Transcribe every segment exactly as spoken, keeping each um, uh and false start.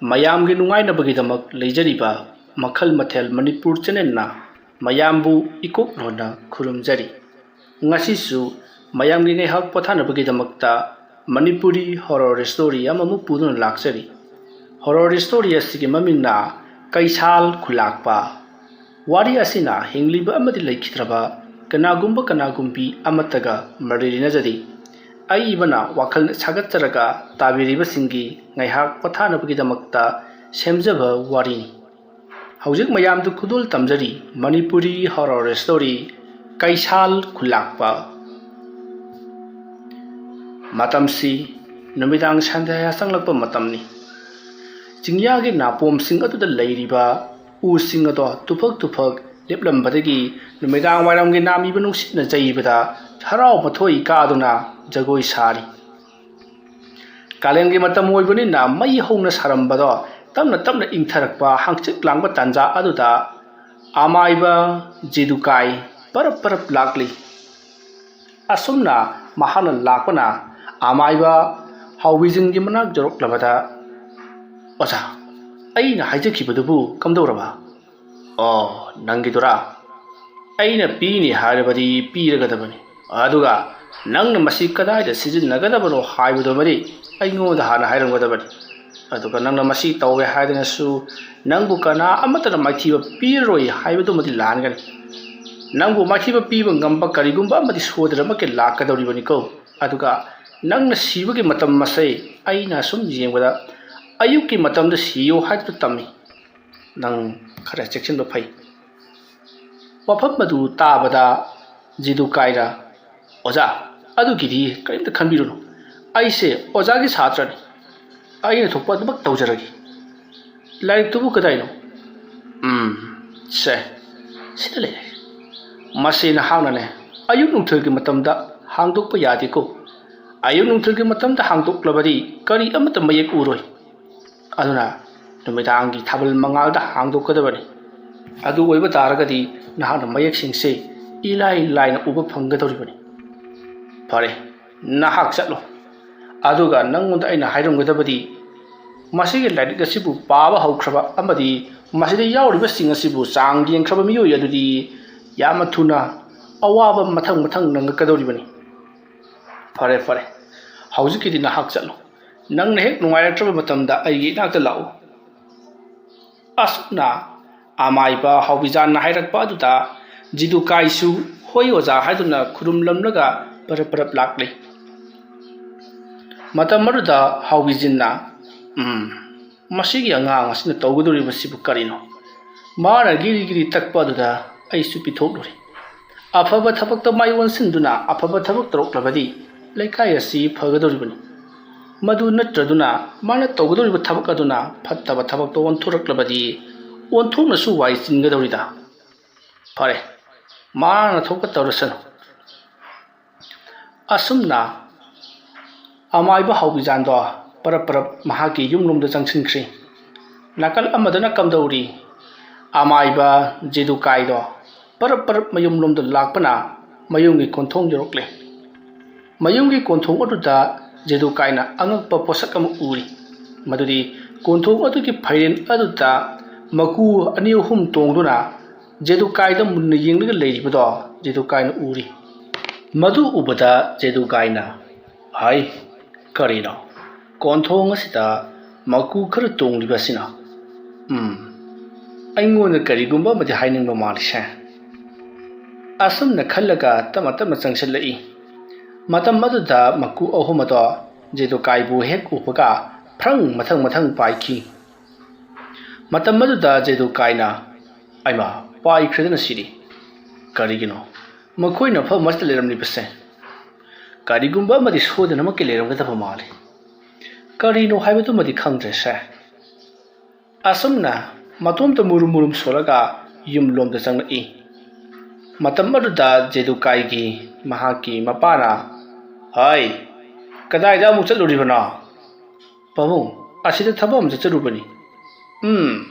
ꯃꯌꯥꯝꯒꯤ ꯅꯨꯡꯉꯥꯏꯅꯕꯒꯤꯗꯃꯛ ꯂꯩꯖꯔꯤꯕ ꯃꯈꯜ ꯃꯊꯦꯜ ꯃꯅꯤꯄꯨꯔ ꯆꯦꯅꯦꯜꯅ ꯃꯌꯥꯝꯕꯨ ꯏꯀꯣꯛ ꯂꯣꯟꯅ ꯈꯨꯔꯨꯝꯖꯔꯤ꯫ ꯉꯁꯤꯁꯨ ꯃꯌꯥꯝꯒꯤ ꯉꯥꯏꯍꯥꯛ ꯄꯣꯊꯥꯅꯕꯒꯤꯗꯃꯛꯇ ꯃꯅꯤꯄꯨꯔꯤ ꯍꯣꯔꯣꯔ ꯁ꯭ꯇꯣꯔꯤ ꯑꯃꯃꯨꯛ ꯄꯨꯗꯨꯅ ꯂꯥꯛꯆꯔꯤ꯫ ꯍꯣꯔꯣꯔ ꯁ꯭ꯇꯣꯔꯤ ꯑꯁꯤꯒꯤ ꯃꯃꯤꯡꯅ ꯀꯩꯁꯥꯜ ꯈꯨꯂꯥꯛꯄ꯫ ꯋꯥꯔꯤ ꯑꯁꯤꯅ ꯍꯤꯡꯂꯤꯕ ꯑꯃꯗꯤ ꯂꯩꯈꯤꯗ꯭ꯔꯕ ꯀꯅꯥꯒꯨꯝꯕ ꯀꯅꯥꯒꯨꯝꯕꯤ ꯑꯃꯠꯇꯒ ꯃꯔꯤ ꯂꯩꯅꯖꯗꯦ꯫ ꯑꯏꯕꯅ ꯋꯥꯈꯜ ꯁꯥꯒꯠꯆꯔꯒ ꯇꯥꯕꯤꯔꯤꯕꯁꯤꯡꯒꯤ ꯉꯥꯏꯍꯥꯛ ꯄꯣꯊꯥꯅꯕꯒꯤꯗꯃꯛꯇ ꯁꯦꯝꯖꯕ ꯋꯥꯔꯤꯅꯤ꯫ ꯍꯧꯖꯤꯛ ꯃꯌꯥꯝꯗ ꯈꯨꯗꯣꯜ ꯇꯝꯖꯔꯤ ꯃꯅꯤꯄꯨꯔꯤ ꯍꯣꯔꯣꯔ ꯁ꯭ꯇꯣꯔꯤ ꯀꯩꯁꯥꯜ ꯈꯨꯂꯥꯛꯄ꯫ ꯃꯇꯝꯁꯤ ꯅꯨꯃꯤꯗꯥꯡ ꯁꯟꯙ꯭ꯌꯥ ꯆꯪꯂꯛꯄ ꯃꯇꯝꯅꯤ꯫ ꯆꯤꯡꯌꯥꯒꯤ ꯅꯥꯄꯣꯝꯁꯤꯡ ꯑꯗꯨꯗ ꯂꯩꯔꯤꯕ ꯎꯁꯤꯡ ꯑꯗꯣ ꯇꯨꯐꯛ ꯇꯨꯐꯛ ꯂꯦꯞꯂꯝꯕꯗꯒꯤ ꯅꯨꯃꯤꯗꯥꯡ ꯋꯥꯏꯔꯝꯒꯤ ꯅꯥꯝꯃꯤꯕ ꯅꯨꯡꯁꯤꯠꯅ ꯆꯩꯕꯗ ꯍꯔꯥꯎ ꯃꯊꯣꯏ ꯀꯥꯗꯨꯅ ꯖꯒꯣꯏ ꯁꯥꯔꯤ꯫ ꯀꯥꯂꯦꯟꯒꯤ ꯃꯇꯝ ꯑꯣꯏꯕꯅꯤꯅ ꯃꯩ ꯍꯧꯅ ꯁꯥꯔꯝꯕꯗꯣ ꯇꯞꯅ ꯇꯞꯅ ꯏꯪꯊꯔꯛꯄ ꯍꯪꯆꯤꯠ ꯂꯥꯡꯕ ꯇꯥꯟꯖꯥ ꯑꯗꯨꯗ ꯑꯃꯥꯏꯕ ꯖꯤꯗꯨꯀꯥꯏ ꯄꯔꯞ ꯄꯔꯞ ꯂꯥꯛꯂꯤ꯫ ꯑꯁꯨꯝꯅ ꯃꯍꯥꯛꯅ ꯂꯥꯛꯄꯅ ꯑꯃꯥꯏꯕ ꯍꯥꯎꯕꯤꯖꯤꯟꯒꯤ ꯃꯅꯥꯛ ꯌꯧꯔꯛꯂꯕꯗ, "ꯑꯣꯖꯥ, ꯑꯩꯅ ꯍꯥꯏꯖꯈꯤꯕꯗꯨꯕꯨ ꯀꯝꯗꯧꯔꯕ?" "ꯑꯣ, ꯅꯪꯒꯤꯗꯨꯔꯥ? ꯑꯩꯅ ꯄꯤꯅꯤ ꯍꯥꯏꯔꯕꯗꯤ ꯄꯤꯔꯒꯗꯕꯅꯤ꯫ ꯑꯗꯨꯒ ꯅꯪꯅ ꯃꯁꯤ ꯀꯗꯥꯏꯗ ꯁꯤꯖꯤꯟꯅꯒꯗꯕꯅꯣ ꯍꯥꯏꯕꯗꯨꯃꯗꯤ ꯑꯩꯉꯣꯟꯗ ꯍꯥꯟꯅ ꯍꯥꯏꯔꯝꯒꯗꯕꯅꯤ꯫ ꯑꯗꯨꯒ ꯅꯪꯅ ꯃꯁꯤ ꯇꯧꯔꯦ ꯍꯥꯏꯗꯅꯁꯨ ꯅꯪꯕꯨ ꯀꯅꯥ ꯑꯃꯠꯇꯅ ꯃꯥꯏꯊꯤꯕ ꯄꯤꯔꯔꯣꯏ ꯍꯥꯏꯕꯗꯨꯃꯗꯤ ꯂꯥꯟꯒꯅꯤ꯫ ꯅꯪꯕꯨ ꯃꯥꯏꯊꯤꯕ ꯄꯤꯕ ꯉꯝꯕ ꯀꯔꯤꯒꯨꯝꯕ ꯑꯃꯗꯤ ꯁꯣꯏꯗꯅꯃꯛꯀꯤ ꯂꯥꯛꯀꯗꯧꯔꯤꯕꯅꯤꯀꯣ꯫ ꯑꯗꯨꯒ ꯅꯪꯅ ꯁꯤꯕꯒꯤ ꯃꯇꯝ ꯑꯁꯦ ꯑꯩꯅ ꯁꯨꯝ ꯌꯦꯡꯕꯗ ꯑꯌꯨꯛꯀꯤ ꯃꯇꯝꯗ ꯁꯤꯌꯨ ꯍꯥꯏꯗꯨꯅ ꯇꯝꯃꯤ꯫ ꯅꯪ ꯈꯔ ꯆꯦꯛꯁꯤꯟꯕ ꯐꯩ꯫" ꯋꯥꯐꯝ ꯑꯗꯨ ꯇꯥꯕꯗ ꯖꯤꯗꯨ ꯀꯥꯏꯔ, "ꯑꯣꯖꯥ, ꯑꯗꯨꯒꯤꯗꯤ ꯀꯔꯤꯝꯇ ꯈꯟꯕꯤꯔꯨꯅꯨ꯫ ꯑꯩꯁꯦ ꯑꯣꯖꯥꯒꯤ ꯁꯥꯇ꯭ꯔꯅꯤ꯫ ꯑꯩꯅ ꯊꯣꯛꯄ ꯑꯗꯨꯃꯛ ꯇꯧꯖꯔꯒꯦ꯫ ꯂꯥꯏꯔꯤꯛꯇꯨꯕꯨ ꯀꯗꯥꯏꯅꯣ?" "ꯎꯝ, ꯁꯦ, ꯁꯤꯗ ꯂꯩꯔꯦ꯫ ꯃꯁꯤ ꯅꯍꯥꯛꯅꯅꯦ, ꯑꯌꯨꯛ ꯅꯨꯡꯊꯤꯜꯒꯤ ꯃꯇꯝꯗ ꯍꯥꯡꯗꯣꯛꯄ ꯌꯥꯗꯦꯀꯣ꯫ ꯑꯌꯨꯛ ꯅꯨꯡꯊꯤꯜꯒꯤ ꯃꯇꯝꯗ ꯍꯥꯡꯗꯣꯛꯂꯕꯗꯤ ꯀꯔꯤ ꯑꯃꯠꯇ ꯃꯌꯦꯛ ꯎꯔꯣꯏ꯫ ꯑꯗꯨꯅ ꯅꯨꯃꯤꯗꯥꯡꯒꯤ ꯊꯥꯕꯜ ꯃꯉꯥꯜꯗ ꯍꯥꯡꯗꯣꯛꯀꯗꯕꯅꯤ꯫ ꯑꯗꯨ ꯑꯣꯏꯕ ꯇꯥꯔꯒꯗꯤ ꯅꯍꯥꯛꯅ ꯃꯌꯦꯛꯁꯤꯡꯁꯦ ꯏꯂꯥꯏ ꯂꯥꯏꯅ ꯎꯕ ꯐꯪꯒꯗꯧꯔꯤꯕꯅꯤ꯫ ꯐꯔꯦ, ꯅꯍꯥꯛ ꯆꯠꯂꯣ꯫ ꯑꯗꯨꯒ ꯅꯪꯉꯣꯟꯗ ꯑꯩꯅ ꯍꯥꯏꯔꯝꯒꯗꯕꯗꯤ, ꯃꯁꯤꯒꯤ ꯂꯥꯏꯔꯤꯛ ꯑꯁꯤꯕꯨ ꯄꯥꯕ ꯍꯧꯈ꯭ꯔꯕ ꯑꯃꯗꯤ ꯃꯁꯤꯗ ꯌꯥꯎꯔꯤꯕꯁꯤꯡ ꯑꯁꯤꯕꯨ ꯆꯥꯡ ꯌꯦꯡꯈ꯭ꯔꯕ ꯃꯤꯑꯣꯏ ꯑꯗꯨꯗꯤ ꯌꯥꯝꯅ ꯊꯨꯅ ꯑꯋꯥꯕ ꯃꯊꯪ ꯃꯊꯪ ꯅꯪꯉꯛꯀꯗꯧꯔꯤꯕꯅꯤ꯫ ꯐꯔꯦ ꯐꯔꯦ, ꯍꯧꯖꯤꯛꯀꯤꯗꯤ ꯅꯍꯥꯛ ꯆꯠꯂꯨ꯫ ꯅꯪꯅ ꯍꯦꯛ ꯅꯨꯡꯉꯥꯏꯔꯛꯇ꯭ꯔꯕ ꯃꯇꯝꯗ ꯑꯩꯒꯤ ꯏꯅꯥꯛꯇ ꯂꯥꯛꯎ꯫ ꯑꯁꯨꯝꯅ ꯑꯃꯥꯏꯕ ꯍꯥꯎꯕꯤꯖꯥꯟꯅ ꯍꯥꯏꯔꯛꯄ ꯑꯗꯨꯗ ꯖꯤꯗꯨꯀꯥꯏꯁꯨ "ꯍꯣꯏ ꯑꯣꯖꯥ" ꯍꯥꯏꯗꯨꯅ ꯈꯨꯔꯨꯝꯂꯝꯂꯒ ꯄꯔꯞ ꯄꯔꯞ ꯂꯥꯛꯂꯦ꯫ ꯃꯇꯝ ꯑꯗꯨꯗ ꯍꯥꯎꯕꯤꯖꯤꯟꯅ, "ꯎꯝ, ꯃꯁꯤꯒꯤ ꯑꯉꯥꯡ ꯑꯁꯤꯅ ꯇꯧꯒꯗꯧꯔꯤꯕꯁꯤꯕꯨ ꯀꯔꯤꯅꯣ? ꯃꯥꯅ ꯒꯤꯔꯤ ꯒꯤꯔꯤ ꯇꯛꯄ ꯑꯗꯨꯗ ꯑꯩꯁꯨ ꯄꯤꯊꯣꯛꯂꯨꯔꯦ꯫ ꯑꯐꯕ ꯊꯕꯛꯇ ꯃꯥꯏ ꯑꯣꯟꯁꯤꯟꯗꯨꯅ ꯑꯐꯕ ꯊꯕꯛ ꯇꯧꯔꯛꯂꯕꯗꯤ ꯂꯩꯀꯥꯏ ꯑꯁꯤ ꯐꯒꯗꯧꯔꯤꯕꯅꯤ꯫ ꯃꯗꯨ ꯅꯠꯇ꯭ꯔꯗꯨꯅ ꯃꯥꯅ ꯇꯧꯒꯗꯧꯔꯤꯕ ꯊꯕꯛ ꯑꯗꯨꯅ ꯐꯠꯇꯕ ꯊꯕꯛꯇ ꯑꯣꯟꯊꯣꯔꯛꯂꯕꯗꯤ ꯑꯣꯟꯊꯣꯛꯅꯁꯨ ꯋꯥꯏ ꯆꯤꯟꯒꯗꯧꯔꯤꯗ꯫ ꯐꯔꯦ, ꯃꯥꯅ ꯊꯣꯛꯄ ꯇꯧꯔꯁꯅꯨ꯫" ꯑꯁꯨꯝꯅ ꯑꯃꯥꯏꯕ ꯍꯥꯎꯕꯤꯖꯥꯟꯗꯣ ꯄꯔꯞ ꯄꯔꯞ ꯃꯍꯥꯛꯀꯤ ꯌꯨꯝꯂꯣꯝꯗ ꯆꯪꯁꯤꯟꯈ꯭ꯔꯤ꯫ ꯅꯥꯀꯜ ꯑꯃꯗꯅ ꯀꯝꯗꯧꯔꯤ? ꯑꯃꯥꯏꯕ ꯖꯦꯗꯨꯀꯥꯏꯗꯣ ꯄꯔꯞ ꯄꯔꯞ ꯃꯌꯨꯝꯂꯣꯝꯗ ꯂꯥꯛꯄꯅ ꯃꯌꯨꯝꯒꯤ ꯀꯣꯟꯊꯣꯡ ꯌꯧꯔꯛꯂꯦ꯫ ꯃꯌꯨꯝꯒꯤ ꯀꯣꯟꯊꯣꯡ ꯑꯗꯨꯗ ꯖꯦꯗꯨꯀꯥꯏꯅ ꯑꯉꯛꯄ ꯄꯣꯠꯁꯛ ꯑꯃ ꯎꯔꯤ꯫ ꯃꯗꯨꯗꯤ ꯀꯣꯟꯊꯣꯡ ꯑꯗꯨꯒꯤ ꯐꯩꯔꯦꯟ ꯑꯗꯨꯗ ꯃꯀꯨ ꯑꯅꯤ ꯑꯍꯨꯝ ꯇꯣꯡꯗꯨꯅ ꯖꯦꯗꯨꯀꯥꯏꯗ ꯃꯨꯟꯅ ꯌꯦꯡꯂꯒ ꯂꯩꯔꯤꯕꯗꯣ ꯖꯦꯗꯨꯀꯥꯏꯅ ꯎꯔꯤ꯫ ꯃꯗꯨ ꯎꯕꯗ ꯖꯦꯗꯨꯀꯥꯏꯅ, "ꯍꯥꯏ, ꯀꯔꯤꯅꯣ? ꯀꯣꯟꯊꯣꯡ ꯑꯁꯤꯗ ꯃꯀꯨ ꯈꯔ ꯇꯣꯡꯂꯤꯕ ꯑꯁꯤꯅ? ꯎꯝ, ꯑꯩꯉꯣꯟꯗ ꯀꯔꯤꯒꯨꯝꯕ ꯑꯃꯗꯤ ꯍꯥꯏꯅꯤꯡꯕ ꯃꯥꯜꯂꯤꯁꯦ꯫" ꯑꯁꯨꯝꯅ ꯈꯜꯂꯒ ꯇꯞꯅ ꯇꯞꯅ ꯆꯪꯁꯤꯜꯂꯛꯏ꯫ ꯃꯇꯝ ꯑꯗꯨꯗ ꯃꯀꯨ ꯑꯍꯨꯝ ꯑꯗꯣ ꯖꯦꯗꯨꯀꯥꯏꯕꯨ ꯍꯦꯛ ꯎꯕꯒ ꯐ꯭ꯔꯪ ꯃꯊꯪ ꯃꯊꯪ ꯄꯥꯏꯈꯤ꯫ ꯃꯇꯝ ꯑꯗꯨꯗ ꯖꯦꯗꯨꯀꯥꯏꯅ, "ꯑꯩꯃꯥ, ꯄꯥꯏꯈ꯭ꯔꯦꯗꯅ ꯁꯤꯗꯤ꯫ ꯀꯔꯤꯒꯤꯅꯣ ꯃꯈꯣꯏꯅ ꯃꯐꯝ ꯑꯁꯤꯗ ꯂꯩꯔꯝꯂꯤꯕꯁꯦ? ꯀꯔꯤꯒꯨꯝꯕ ꯑꯃꯗꯤ ꯁꯣꯏꯗꯅꯃꯛꯀꯤ ꯂꯩꯔꯝꯒꯗꯕ ꯃꯥꯜꯂꯤ꯫ ꯀꯔꯤꯅꯣ ꯍꯥꯏꯕꯗꯨꯃꯗꯤ ꯈꯪꯗ꯭ꯔꯦꯁꯦ꯫" ꯑꯁꯨꯝꯅ ꯃꯇꯣꯝꯇ ꯃꯨꯔꯨꯝ ꯃꯨꯔꯨꯝ ꯁꯣꯜꯂꯒ ꯌꯨꯝꯂꯣꯝꯗ ꯆꯪꯂꯛꯏ꯫ ꯃꯇꯝ ꯑꯗꯨꯗ ꯖꯦꯗꯨꯀꯥꯏꯒꯤ ꯃꯍꯥꯛꯀꯤ ꯃꯄꯥꯅ, "ꯍꯥꯏ, ꯀꯗꯥꯏꯗ ꯑꯃꯨꯛ ꯆꯠꯂꯨꯔꯤꯕꯅꯣ?" "ꯄꯥꯕꯨꯡ, ꯑꯁꯤꯗ ꯊꯕꯛ ꯑꯃ ꯆꯠꯆꯔꯨꯕꯅꯤ꯫" "ꯎꯝ,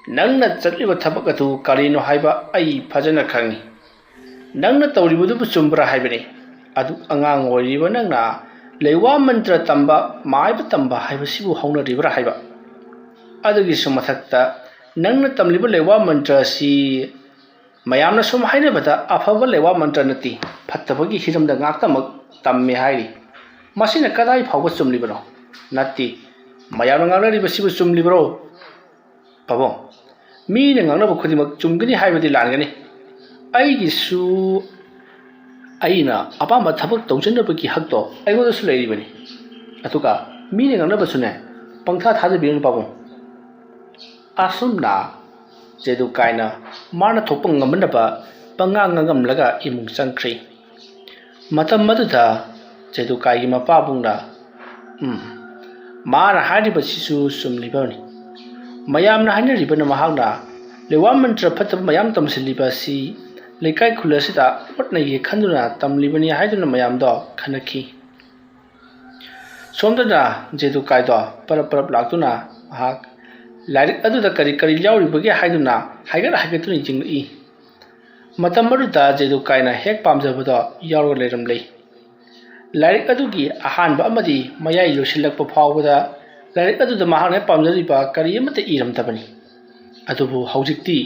ꯅꯪꯅ ꯆꯠꯂꯤꯕ ꯊꯕꯛ ꯑꯗꯨ ꯀꯔꯤꯅꯣ ꯍꯥꯏꯕ ꯑꯩ ꯐꯖꯅ ꯈꯪꯏ꯫ ꯅꯪꯅ ꯇꯧꯔꯤꯕꯗꯨꯕꯨ ꯆꯨꯝꯕ꯭ꯔꯥ ꯍꯥꯏꯕꯅꯤ꯫ ꯑꯗꯨ ꯑꯉꯥꯡ ꯑꯣꯏꯔꯤꯕ ꯅꯪꯅ ꯂꯩꯋꯥ ꯃꯟꯇ꯭ꯔ ꯇꯝꯕ, ꯃꯥꯏꯕ ꯇꯝꯕ ꯍꯥꯏꯕꯁꯤꯕꯨ ꯍꯧꯅꯔꯤꯕ꯭ꯔꯥ ꯍꯥꯏꯕ꯫ ꯑꯗꯨꯒꯤꯁꯨ ꯃꯊꯛꯇ, ꯅꯪꯅ ꯇꯝꯂꯤꯕ ꯂꯩꯋꯥ ꯃꯟꯇ꯭ꯔ ꯑꯁꯤ ꯃꯌꯥꯝꯅ ꯁꯨꯝ ꯍꯥꯏꯅꯕꯗ ꯑꯐꯕ ꯂꯩꯋꯥ ꯃꯟꯇ꯭ꯔ ꯅꯠꯇꯦ, ꯐꯠꯇꯕꯒꯤ ꯍꯤꯔꯝꯗ ꯉꯥꯛꯇꯃꯛ ꯇꯝꯃꯦ ꯍꯥꯏꯔꯤ꯫ ꯃꯁꯤꯅ ꯀꯗꯥꯏ ꯐꯥꯎꯕ ꯆꯨꯝꯂꯤꯕꯅꯣ? ꯅꯠꯇꯦ, ꯃꯌꯥꯝꯅ ꯉꯥꯡꯅꯔꯤꯕꯁꯤꯕꯨ ꯆꯨꯝꯂꯤꯕ꯭ꯔꯣ? ꯄꯥꯕꯨꯡ, ꯃꯤꯅ ꯉꯥꯡꯅꯕ ꯈꯨꯗꯤꯡꯃꯛ ꯆꯨꯝꯒꯅꯤ ꯍꯥꯏꯕꯗꯤ ꯂꯥꯟꯒꯅꯤ꯫ ꯑꯩꯒꯤꯁꯨ, ꯑꯩꯅ ꯑꯄꯥꯝꯕ ꯊꯕꯛ ꯇꯧꯖꯅꯕꯒꯤ ꯍꯛꯇꯣ ꯑꯩꯉꯣꯟꯗꯁꯨ ꯂꯩꯔꯤꯕꯅꯤ꯫ ꯑꯗꯨꯒ ꯃꯤꯅ ꯉꯥꯡꯅꯕꯁꯨꯅꯦ, ꯄꯪꯊꯥ ꯊꯥꯖꯕꯤꯔꯅꯨ ꯄꯥꯕꯨꯡ꯫ ꯑꯁꯨꯝꯅ ꯖꯦꯗꯨꯀꯥꯏꯅ ꯃꯥꯅ ꯊꯣꯛꯄ ꯉꯝꯅꯕ ꯄꯉꯥꯡ ꯉꯥꯡꯉꯝꯂꯒ ꯏꯃꯨꯡ ꯆꯪꯈ꯭ꯔꯦ꯫ ꯃꯇꯝ ꯑꯗꯨꯗ ꯖꯦꯗꯨꯀꯥꯏꯒꯤ ꯃꯄꯥꯕꯨꯡꯅ, "ꯎꯝ, ꯃꯥꯅ ꯍꯥꯏꯔꯤꯕꯁꯤꯁꯨ ꯆꯨꯝꯂꯤꯕꯅꯤ꯫ ꯃꯌꯥꯝꯅ ꯍꯥꯏꯅꯔꯤꯕꯅ ꯃꯍꯥꯛꯅ ꯂꯩꯋꯥ ꯃꯟꯇ꯭ꯔ ꯐꯠꯇꯕ ꯃꯌꯥꯝ ꯇꯝꯁꯤꯜꯂꯤꯕ ꯑꯁꯤ ꯂꯩꯀꯥꯏ ꯈꯨꯜ ꯑꯁꯤꯗ ꯑꯣꯠꯅꯩꯒꯦ ꯈꯟꯗꯨꯅ ꯇꯝꯂꯤꯕꯅꯤ" ꯍꯥꯏꯗꯨꯅ ꯃꯌꯥꯝꯗꯣ ꯈꯟꯅꯈꯤ꯫ ꯁꯣꯝꯗꯅ ꯖꯦꯗꯨꯀꯥꯏꯗꯣ ꯄꯔꯞ ꯄꯔꯞ ꯂꯥꯛꯇꯨꯅ ꯃꯍꯥꯛ ꯂꯥꯏꯔꯤꯛ ꯑꯗꯨꯗ ꯀꯔꯤ ꯀꯔꯤ ꯌꯥꯎꯔꯤꯕꯒꯦ ꯍꯥꯏꯗꯨꯅ ꯍꯥꯏꯒꯠ ꯍꯥꯏꯒꯠꯇꯨꯅ ꯌꯦꯡꯂꯛꯏ꯫ ꯃꯇꯝ ꯑꯗꯨꯗ ꯖꯦꯗꯨꯀꯥꯏꯅ ꯍꯦꯛ ꯄꯥꯝꯖꯕꯗꯣ ꯌꯥꯎꯔꯒ ꯂꯩꯔꯝꯂꯦ꯫ ꯂꯥꯏꯔꯤꯛ ꯑꯗꯨꯒꯤ ꯑꯍꯥꯟꯕ ꯑꯃꯗꯤ ꯃꯌꯥꯏ ꯂꯣꯏꯁꯤꯜꯂꯛꯄ ꯐꯥꯎꯕꯗ ꯂꯥꯏꯔꯤꯛ ꯑꯗꯨꯗ ꯃꯍꯥꯛꯅ ꯍꯦꯛ ꯄꯥꯝꯖꯔꯤꯕ ꯀꯔꯤ ꯑꯃꯠꯇ ꯏꯔꯝꯗꯕꯅꯤ꯫ ꯑꯗꯨꯕꯨ ꯍꯧꯖꯤꯛꯇꯤ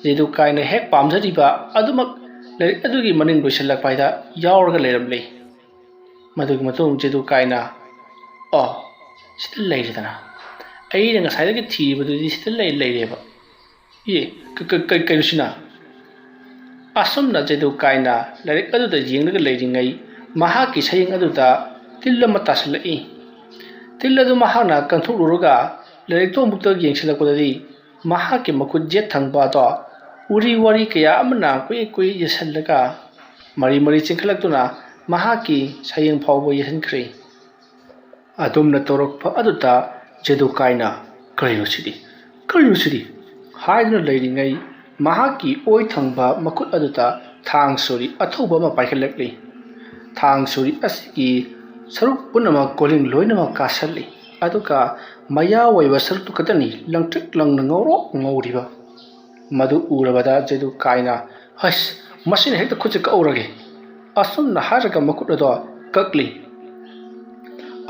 ꯖꯦꯗꯨꯀꯥꯏꯅ ꯍꯦꯛ ꯄꯥꯝꯖꯔꯤꯕ ꯑꯗꯨꯃꯛ ꯂꯥꯏꯔꯤꯛ ꯑꯗꯨꯒꯤ ꯃꯅꯤꯡ ꯂꯣꯏꯁꯤꯜꯂꯛꯄ ꯍꯥꯏꯗ ꯌꯥꯎꯔꯒ ꯂꯩꯔꯝꯂꯦ꯫ ꯃꯗꯨꯒꯤ ꯃꯇꯨꯡ ꯖꯦꯗꯨꯀꯥꯏꯅ, "ꯑꯣ, ꯁꯤꯗ ꯂꯩꯔꯦꯗꯅ꯫ ꯑꯩꯅ ꯉꯁꯥꯏꯗꯒꯤ ꯊꯤꯔꯤꯕꯗꯨꯗꯤ ꯁꯤꯗ ꯂꯩ-, ꯂꯩꯔꯦꯕ꯫ ꯑꯦ, ꯀ-, ꯀ-, ꯀ-, ꯀꯩꯅꯣꯁꯤꯅ?" ꯑꯁꯨꯝꯅ ꯖꯦꯗꯨꯀꯥꯏꯅ ꯂꯥꯏꯔꯤꯛ ꯑꯗꯨꯗ ꯌꯦꯡꯂꯒ ꯂꯩꯔꯤꯉꯩ, ꯃꯍꯥꯛꯀꯤ ꯁꯌꯦꯡ ꯑꯗꯨꯗ ꯇꯤꯜ ꯑꯃ ꯇꯥꯁꯤꯜꯂꯛꯏ꯫ ꯇꯤꯜ ꯑꯗꯨ ꯃꯍꯥꯛꯅ ꯀꯟꯊꯣꯛꯂꯨꯔꯒ ꯂꯥꯏꯔꯤꯛꯇꯣ ꯑꯃꯨꯛꯇ ꯌꯦꯡꯁꯤꯜꯂꯛꯄꯗꯗꯤ, ꯃꯍꯥꯛꯀꯤ ꯃꯈꯨꯠ ꯌꯦꯠ ꯊꯪꯕ ꯑꯗꯣ ꯎꯔꯤ ꯋꯥꯔꯤ ꯀꯌꯥ ꯑꯃꯅ ꯀꯨꯏ ꯀꯨꯏ ꯌꯦꯠꯁꯤꯜꯂꯒ ꯃꯔꯤ ꯃꯔꯤ ꯆꯤꯡꯈꯠꯂꯛꯇꯨꯅ ꯃꯍꯥꯛꯀꯤ ꯁꯌꯦꯡ ꯐꯥꯎꯕ ꯌꯦꯠꯍꯟꯈ꯭ꯔꯦ꯫ ꯑꯗꯨꯝꯅ ꯇꯧꯔꯛꯄ ꯑꯗꯨꯗ ꯖꯦꯗꯨꯀꯥꯏꯅ, "ꯀꯔꯤꯅꯣ ꯁꯤꯗꯤ? ꯀꯔꯤꯅꯣ ꯁꯤꯗꯤ?" ꯍꯥꯏꯗꯨꯅ ꯂꯩꯔꯤꯉꯩ, ꯃꯍꯥꯛꯀꯤ ꯑꯣꯏ ꯊꯪꯕ ꯃꯈꯨꯠ ꯑꯗꯨꯗ ꯊꯥꯡ ꯁꯣꯔꯤ ꯑꯊꯧꯕ ꯑꯃ ꯄꯥꯏꯈꯠꯂꯛꯂꯤ꯫ ꯊꯥꯡ ꯁꯣꯔꯤ ꯑꯁꯤꯒꯤ ꯁꯔꯨꯛ ꯄꯨꯝꯅꯃꯛ, ꯀꯣꯂꯤꯡ ꯂꯣꯏꯅꯃꯛ ꯀꯥꯁꯜꯂꯤ, ꯑꯗꯨꯒ ꯃꯌꯥ ꯑꯣꯏꯕ ꯁꯔꯨꯛꯇꯨ ꯈꯛꯇꯅꯤ ꯂꯪꯇ꯭ꯔꯤꯛ ꯂꯪꯅ ꯉꯧꯔꯣꯛ ꯉꯧꯔꯤꯕ꯫ ꯃꯗꯨ ꯎꯔꯕꯗ ꯖꯦꯗꯨꯀꯥꯏꯅ, "ꯍꯁ, ꯃꯁꯤꯅ ꯍꯦꯛꯇ ꯈꯨꯠꯁꯦ ꯀꯛꯍꯧꯔꯒꯦ!" ꯑꯁꯨꯝꯅ ꯍꯥꯏꯔꯒ ꯃꯈꯨꯠ ꯑꯗꯣ ꯀꯛꯂꯤ꯫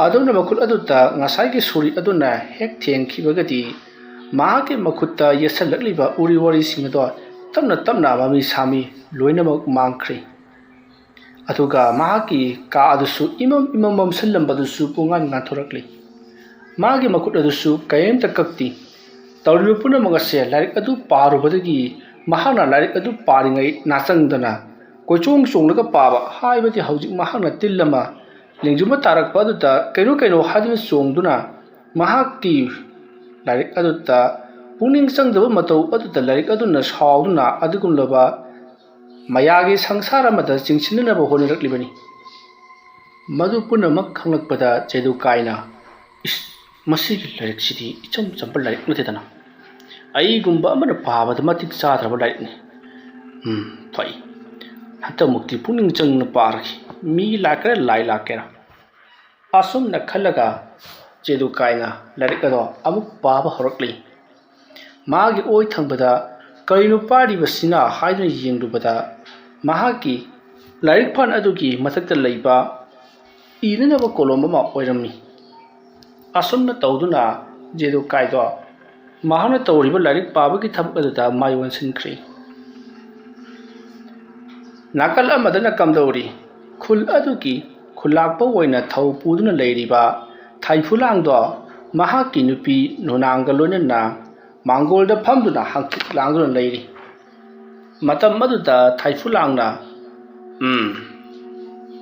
ꯑꯗꯨꯝꯅ ꯃꯈꯨꯠ ꯑꯗꯨꯗ ꯉꯁꯥꯏꯒꯤ ꯁꯣꯔꯤ ꯑꯗꯨꯅ ꯍꯦꯛ ꯊꯦꯡꯈꯤꯕꯒꯗꯤ, ꯃꯍꯥꯛꯀꯤ ꯃꯈꯨꯠꯇ ꯌꯦꯠꯁꯜꯂꯛꯂꯤꯕ ꯎꯔꯤ ꯋꯥꯔꯤꯁꯤꯡ ꯑꯗꯣ ꯇꯞꯅ ꯇꯞꯅ ꯃꯃꯤ ꯁꯥꯃꯤ ꯂꯣꯏꯅꯃꯛ ꯃꯥꯡꯈ꯭ꯔꯦ꯫ ꯑꯗꯨꯒ ꯃꯍꯥꯛꯀꯤ ꯀꯥ ꯑꯗꯨꯁꯨ ꯏꯃꯝ ꯏꯃꯝ ꯃꯝꯁꯤꯜꯂꯝꯕꯗꯨꯁꯨ ꯄꯨꯡꯉꯥꯟ ꯉꯥꯟꯊꯣꯔꯛꯂꯤ꯫ ꯃꯥꯒꯤ ꯃꯈꯨꯠ ꯑꯗꯨꯁꯨ ꯀꯔꯤꯝꯇ ꯀꯛꯇꯦ꯫ ꯇꯧꯔꯤꯕ ꯄꯨꯝꯅꯃꯛ ꯑꯁꯦ ꯂꯥꯏꯔꯤꯛ ꯑꯗꯨ ꯄꯥꯔꯨꯕꯗꯒꯤ ꯃꯍꯥꯛꯅ ꯂꯥꯏꯔꯤꯛ ꯑꯗꯨ ꯄꯥꯔꯤꯉꯩ ꯅꯥꯆꯪꯗꯅ ꯀꯣꯏꯆꯣꯡ ꯆꯣꯡꯂꯒ ꯄꯥꯕ, ꯍꯥꯏꯕꯗꯤ ꯍꯧꯖꯤꯛ ꯃꯍꯥꯛꯅ ꯇꯤꯜ ꯑꯃ ꯂꯦꯡꯖꯨꯝꯗ ꯇꯥꯔꯛꯄ ꯑꯗꯨꯗ ꯀꯩꯅꯣ ꯀꯩꯅꯣ ꯍꯥꯏꯗꯨꯅ ꯆꯣꯡꯗꯨꯅ ꯃꯍꯥꯛꯀꯤ ꯂꯥꯏꯔꯤꯛ ꯑꯗꯨꯗ ꯄꯨꯛꯅꯤꯡ ꯆꯪꯗꯕ ꯃꯇꯧ ꯑꯗꯨꯗ ꯂꯥꯏꯔꯤꯛ ꯑꯗꯨꯅ ꯁꯥꯎꯗꯨꯅ ꯑꯗꯨꯒꯨꯝꯂꯕ ꯃꯌꯥꯒꯤ ꯁꯪꯁꯥꯔ ꯑꯃꯗ ꯆꯤꯡꯁꯤꯟꯅꯅꯕ ꯍꯣꯠꯅꯔꯛꯂꯤꯕꯅꯤ꯫ ꯃꯗꯨ ꯄꯨꯝꯅꯃꯛ ꯈꯪꯂꯛꯄꯗ ꯆꯦꯗꯨꯀꯥꯏꯅ, "ꯏꯁ, ꯃꯁꯤꯒꯤ ꯂꯥꯏꯔꯤꯛꯁꯤꯗꯤ ꯏꯆꯝ ꯆꯝꯕ ꯂꯥꯏꯔꯤꯛ ꯅꯠꯇꯦꯗꯅ꯫ ꯑꯩꯒꯨꯝꯕ ꯑꯃꯅ ꯄꯥꯕꯗ ꯃꯇꯤꯛ ꯆꯥꯗ꯭ꯔꯕ ꯂꯥꯏꯔꯤꯛꯅꯤ꯫ ꯎꯝ, ꯐꯩ꯫ ꯍꯟꯗꯛꯃꯨꯛꯇꯤ ꯄꯨꯛꯅꯤꯡ ꯆꯪꯅ ꯄꯥꯔꯒꯦ꯫ ꯃꯤ ꯂꯥꯛꯀꯦꯔꯥ, ꯂꯥꯏ ꯂꯥꯛꯀꯦꯔꯥ꯫" ꯑꯁꯨꯝꯅ ꯈꯜꯂꯒ ꯆꯦꯗꯨꯀꯥꯏꯅ ꯂꯥꯏꯔꯤꯛ ꯑꯗꯣ ꯑꯃꯨꯛ ꯄꯥꯕ ꯍꯧꯔꯛꯂꯤ꯫ ꯃꯥꯒꯤ ꯑꯣꯏ ꯊꯪꯕꯗ "ꯀꯔꯤꯅꯣ ꯄꯥꯔꯤꯕꯁꯤꯅ?" ꯍꯥꯏꯗꯨꯅ ꯌꯦꯡꯂꯨꯕꯗ, ꯃꯍꯥꯛꯀꯤ ꯂꯥꯏꯔꯤꯛ ꯐꯥꯟ ꯑꯗꯨꯒꯤ ꯃꯊꯛꯇ ꯂꯩꯕ ꯏꯅꯅꯕ ꯀꯣꯂꯣꯝ ꯑꯃ ꯑꯣꯏꯔꯝꯃꯤ꯫ ꯑꯁꯨꯝꯅ ꯇꯧꯗꯨꯅ ꯆꯦꯗꯨꯀꯥꯏꯗꯣ ꯃꯍꯥꯛꯅ ꯇꯧꯔꯤꯕ ꯂꯥꯏꯔꯤꯛ ꯄꯥꯕꯒꯤ ꯊꯕꯛ ꯑꯗꯨꯗ ꯃꯥꯏ ꯑꯣꯟꯁꯤꯟꯈ꯭ꯔꯦ꯫ ꯅꯥꯀꯜ ꯑꯃꯗꯅ ꯀꯝꯗꯧꯔꯤ? ꯈꯨꯜ ꯑꯗꯨꯒꯤ ꯈꯨꯜꯂꯥꯛꯄ ꯑꯣꯏꯅ ꯊꯧ ꯄꯨꯗꯨꯅ ꯂꯩꯔꯤꯕ ꯊꯥꯏꯐꯨꯂꯥꯡꯗꯣ ꯃꯍꯥꯛꯀꯤ ꯅꯨꯄꯤ ꯅꯨꯅꯥꯡꯒ ꯂꯣꯏꯅꯅ ꯃꯥꯡꯒꯣꯜꯗ ꯐꯝꯗꯨꯅ ꯍꯪꯆꯤꯠ ꯂꯥꯡꯗꯨꯅ ꯂꯩꯔꯤ꯫ ꯃꯇꯝ ꯑꯗꯨꯗ ꯊꯥꯏꯐꯨꯂꯥꯡꯅ, "ꯎꯝ,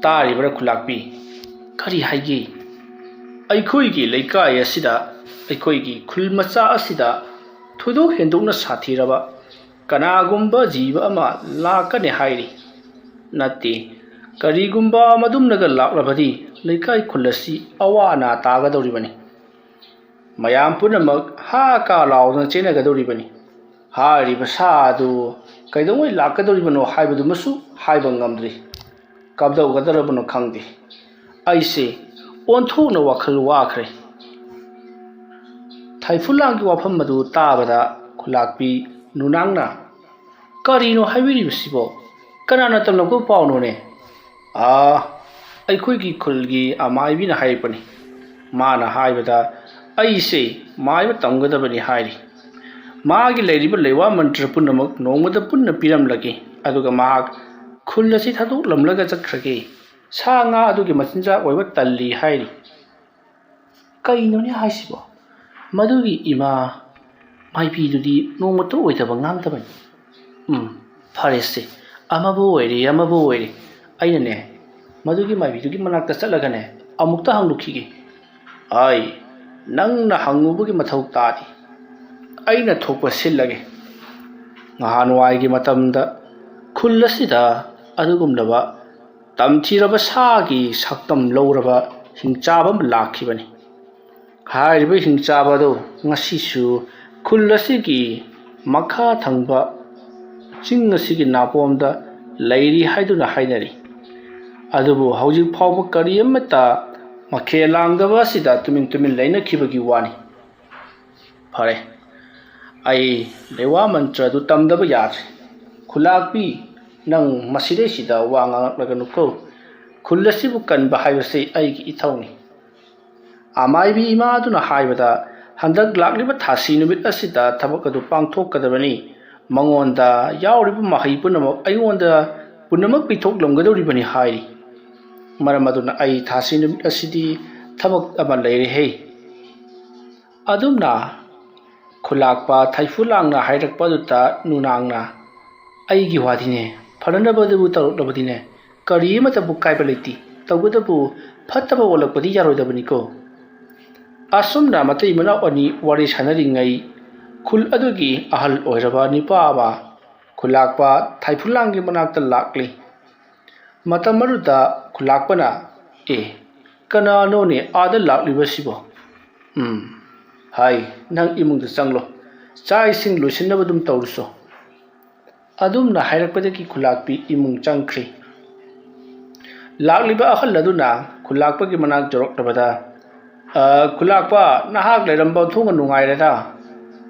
ꯇꯥꯔꯤꯕ꯭ꯔꯥ ꯈꯨꯜꯂꯥꯛꯄꯤ? ꯀꯔꯤ ꯍꯥꯏꯒꯦ? ꯑꯩꯈꯣꯏꯒꯤ ꯂꯩꯀꯥꯏ ꯑꯁꯤꯗ, ꯑꯩꯈꯣꯏꯒꯤ ꯈꯨꯜ ꯃꯆꯥ ꯑꯁꯤꯗ ꯊꯣꯏꯗꯣꯛ ꯍꯦꯟꯗꯣꯛꯅ ꯁꯥꯊꯤꯔꯕ ꯀꯅꯥꯒꯨꯝꯕ ꯖꯤꯕ ꯑꯃ ꯂꯥꯛꯀꯅꯤ ꯍꯥꯏꯔꯤ꯫ ꯅꯠꯇꯦ, ꯀꯔꯤꯒꯨꯝꯕ ꯃꯗꯨꯝꯅꯒ ꯂꯥꯛꯂꯕꯗꯤ ꯂꯩꯀꯥꯏ ꯈꯨꯜ ꯑꯁꯤ ꯑꯋꯥ ꯑꯅꯥ ꯇꯥꯒꯗꯧꯔꯤꯕꯅꯤ꯫ ꯃꯌꯥꯝ ꯄꯨꯝꯅꯃꯛ ꯍꯥ ꯀꯥ ꯂꯥꯎꯗꯨꯅ ꯆꯦꯟꯅꯒꯗꯧꯔꯤꯕꯅꯤ꯫ ꯍꯥꯏꯔꯤꯕ ꯁꯥ ꯑꯗꯨ ꯀꯩꯗꯧꯉꯩ ꯂꯥꯛꯀꯗꯧꯔꯤꯕꯅꯣ ꯍꯥꯏꯕꯗꯨꯃꯁꯨ ꯍꯥꯏꯕ ꯉꯝꯗ꯭ꯔꯤ꯫ ꯀꯝꯗꯧꯒꯗꯧꯔꯕꯅꯣ ꯈꯪꯗꯦ꯫ ꯑꯩꯁꯦ ꯑꯣꯟꯊꯣꯛꯅ ꯋꯥꯈꯜ ꯋꯥꯈ꯭ꯔꯦ꯫" ꯊꯥꯏꯐꯨꯂꯥꯡꯒꯤ ꯋꯥꯐꯝ ꯑꯗꯨ ꯇꯥꯕꯗ ꯈꯨꯂꯥꯛꯄꯤ ꯅꯨꯅꯥꯡꯅ, "ꯀꯔꯤꯅꯣ ꯍꯥꯏꯕꯤꯔꯤꯕꯁꯤꯕꯣ? ꯀꯅꯥꯅ ꯇꯝꯂꯛꯄ ꯄꯥꯎꯅꯣꯅꯦ?" "ꯑꯥ, ꯑꯩꯈꯣꯏꯒꯤ ꯈꯨꯜꯒꯤ ꯑꯃꯥꯏꯕꯤꯅ ꯍꯥꯏꯔꯛꯄꯅꯤ꯫ ꯃꯥꯅ ꯍꯥꯏꯕꯗ, ꯑꯩꯁꯦ ꯃꯥꯏꯕ ꯇꯝꯒꯗꯕꯅꯤ ꯍꯥꯏꯔꯤ꯫ ꯃꯥꯒꯤ ꯂꯩꯔꯤꯕ ꯂꯩꯋꯥ ꯃꯟꯇ꯭ꯔ ꯄꯨꯝꯅꯃꯛ ꯅꯣꯡꯃꯗ ꯄꯨꯟꯅ ꯄꯤꯔꯝꯂꯒꯦ, ꯑꯗꯨꯒ ꯃꯍꯥꯛ ꯈꯨꯜ ꯑꯁꯤ ꯊꯥꯗꯣꯛꯂꯝꯂꯒ ꯆꯠꯈ꯭ꯔꯒꯦ꯫ ꯁꯥ ꯉꯥ ꯑꯗꯨꯒꯤ ꯃꯆꯤꯟꯖꯥꯛ ꯑꯣꯏꯕ ꯇꯜꯂꯤ ꯍꯥꯏꯔꯤ꯫ ꯀꯩꯅꯣꯅꯦ ꯍꯥꯏꯁꯤꯕꯣ? ꯃꯗꯨꯒꯤ ꯏꯃꯥ ꯃꯥꯏꯕꯤꯗꯨꯗꯤ ꯅꯣꯡꯃꯇ ꯑꯣꯏꯗꯕ ꯉꯥꯡꯗꯕꯅꯤ꯫ ꯎꯝ, ꯐꯔꯦꯁꯦ, ꯑꯃꯕꯨ ꯑꯣꯏꯔꯦ, ꯑꯃꯕꯨ ꯑꯣꯏꯔꯦ꯫ ꯑꯩꯅꯅꯦ, ꯃꯗꯨꯒꯤ ꯃꯥꯏꯕꯤꯗꯨꯒꯤ ꯃꯅꯥꯛꯇ ꯆꯠꯂꯒꯅꯦ, ꯑꯃꯨꯛꯇ ꯍꯪꯂꯨꯈꯤꯒꯦ꯫ ꯑꯩ ꯅꯪꯅ ꯍꯪꯉꯨꯕꯒꯤ ꯃꯊꯧ ꯇꯥꯗꯦ꯫ ꯑꯩꯅ ꯊꯣꯛꯄ ꯁꯤꯜꯂꯒꯦ꯫ ꯅꯍꯥꯟꯋꯥꯏꯒꯤ ꯃꯇꯝꯗ ꯈꯨꯜ ꯑꯁꯤꯗ ꯑꯗꯨꯒꯨꯝꯂꯕ ꯇꯝꯊꯤꯔꯕ ꯁꯥꯒꯤ ꯁꯛꯇꯝ ꯂꯧꯔꯕ ꯍꯤꯡꯆꯥꯕ ꯑꯃ ꯂꯥꯛꯈꯤꯕꯅꯤ꯫ ꯍꯥꯏꯔꯤꯕ ꯍꯤꯡꯆꯥꯕ ꯑꯗꯨ ꯉꯁꯤꯁꯨ ꯈꯨꯜ ꯑꯁꯤꯒꯤ ꯃꯈꯥ ꯊꯪꯕ ꯆꯤꯡ ꯑꯁꯤꯒꯤ ꯅꯥꯄꯣꯝꯗ ꯂꯩꯔꯤ ꯍꯥꯏꯗꯨꯅ ꯍꯥꯏꯅꯔꯤ꯫ ꯑꯗꯨꯕꯨ ꯍꯧꯖꯤꯛ ꯐꯥꯎꯕ ꯀꯔꯤ ꯑꯃꯠꯇ ꯃꯈꯦꯜ ꯂꯥꯡꯗꯕ ꯑꯁꯤꯗ ꯇꯨꯃꯤꯟ ꯇꯨꯃꯤꯟ ꯂꯩꯅꯈꯤꯕꯒꯤ ꯋꯥꯅꯤ꯫ ꯐꯔꯦ, ꯑꯩ ꯂꯩꯋꯥ ꯃꯟꯇ꯭ꯔ ꯑꯗꯨ ꯇꯝꯗꯕ ꯌꯥꯗ꯭ꯔꯦ꯫ ꯈꯨꯂꯥꯛꯄꯤ, ꯅꯪ ꯃꯁꯤꯗꯩꯁꯤꯗ ꯋꯥ ꯉꯥꯡꯂꯛꯂꯒꯅꯨꯀꯣ꯫ ꯈꯨꯜ ꯑꯁꯤꯕꯨ ꯀꯟꯕ ꯍꯥꯏꯕꯁꯤ ꯑꯩꯒꯤ ꯏꯊꯧꯅꯤ꯫ ꯑꯃꯥꯏꯕꯤ ꯏꯃꯥ ꯑꯗꯨꯅ ꯍꯥꯏꯕꯗ, ꯍꯟꯗꯛ ꯂꯥꯛꯂꯤꯕ ꯊꯥꯁꯤ ꯅꯨꯃꯤꯠ ꯑꯁꯤꯗ ꯊꯕꯛ ꯑꯗꯨ ꯄꯥꯡꯊꯣꯛꯀꯗꯕꯅꯤ꯫ ꯃꯉꯣꯟꯗ ꯌꯥꯎꯔꯤꯕ ꯃꯍꯩ ꯄꯨꯝꯅꯃꯛ ꯑꯩꯉꯣꯟꯗ ꯄꯨꯝꯅꯃꯛ ꯄꯤꯊꯣꯛꯂꯝꯒꯗꯧꯔꯤꯕꯅꯤ ꯍꯥꯏꯔꯤ꯫ ꯃꯔꯝ ꯑꯗꯨꯅ ꯑꯩ ꯊꯥꯁꯤ ꯅꯨꯃꯤꯠ ꯑꯁꯤꯗꯤ ꯊꯕꯛ ꯑꯃ ꯂꯩꯔꯦꯍꯦ꯫ ꯑꯗꯨꯝꯅ ꯈꯨꯂꯥꯛꯄ ꯊꯩꯐꯨ ꯂꯥꯡꯅ ꯍꯥꯏꯔꯛꯄ ꯑꯗꯨꯗ ꯅꯨꯅꯥꯡꯅ, "ꯑꯩꯒꯤ ꯋꯥꯗꯤꯅꯦ, ꯐꯅꯅꯕꯗꯨꯕꯨ ꯇꯧꯔꯛꯂꯕꯗꯤꯅꯦ, ꯀꯔꯤ ꯑꯃꯠꯇꯕꯨ ꯀꯥꯏꯕ ꯂꯩꯇꯦ꯫ ꯇꯧꯕꯇꯕꯨ ꯐꯠꯇꯕ ꯑꯣꯜꯂꯛꯄꯗꯤ ꯌꯥꯔꯣꯏꯗꯕꯅꯤꯀꯣ꯫" ꯑꯁꯨꯝꯅ ꯃꯇꯩ ꯃꯅꯥꯎ ꯑꯅꯤ ꯋꯥꯔꯤ ꯁꯥꯟꯅꯔꯤꯉꯩ, ꯈꯨꯜ ꯑꯗꯨꯒꯤ ꯑꯍꯜ ꯑꯣꯏꯔꯕ ꯅꯨꯄꯥ ꯑꯃ ꯈꯨꯂꯥꯛꯄ ꯊꯩꯐꯨꯂꯥꯡꯒꯤ ꯃꯅꯥꯛꯇ ꯂꯥꯛꯂꯤ꯫ ꯃꯇꯝ ꯑꯗꯨꯗ ꯈꯨꯂꯥꯛꯄꯅ, "ꯑꯦ, ꯀꯅꯥꯅꯣꯅꯦ ꯑꯥꯗ ꯂꯥꯛꯂꯤꯕꯁꯤꯕꯣ? ꯎꯝ, ꯍꯥꯏ, ꯅꯪ ꯏꯃꯨꯡꯗ ꯆꯪꯂꯣ꯫ ꯆꯥꯛ ꯏꯁꯤꯡ ꯂꯣꯏꯁꯤꯟꯅꯕ ꯑꯗꯨꯝ ꯇꯧꯔꯨꯁꯣ꯫" ꯑꯗꯨꯝꯅ ꯍꯥꯏꯔꯛꯄꯗꯒꯤ ꯈꯨꯂꯥꯛꯄꯤ ꯏꯃꯨꯡ ꯆꯪꯈ꯭ꯔꯤ꯫ ꯂꯥꯛꯂꯤꯕ ꯑꯍꯜ ꯑꯗꯨꯅ ꯈꯨꯂꯥꯛꯄꯒꯤ ꯃꯅꯥꯛ ꯌꯧꯔꯛꯂꯕꯗ, "ꯑ, ꯈꯨꯂꯥꯛꯄ, ꯅꯍꯥꯛ ꯂꯩꯔꯝꯕ ꯑꯣꯟꯊꯣꯛꯅ ꯅꯨꯡꯉꯥꯏꯔꯦꯗ꯫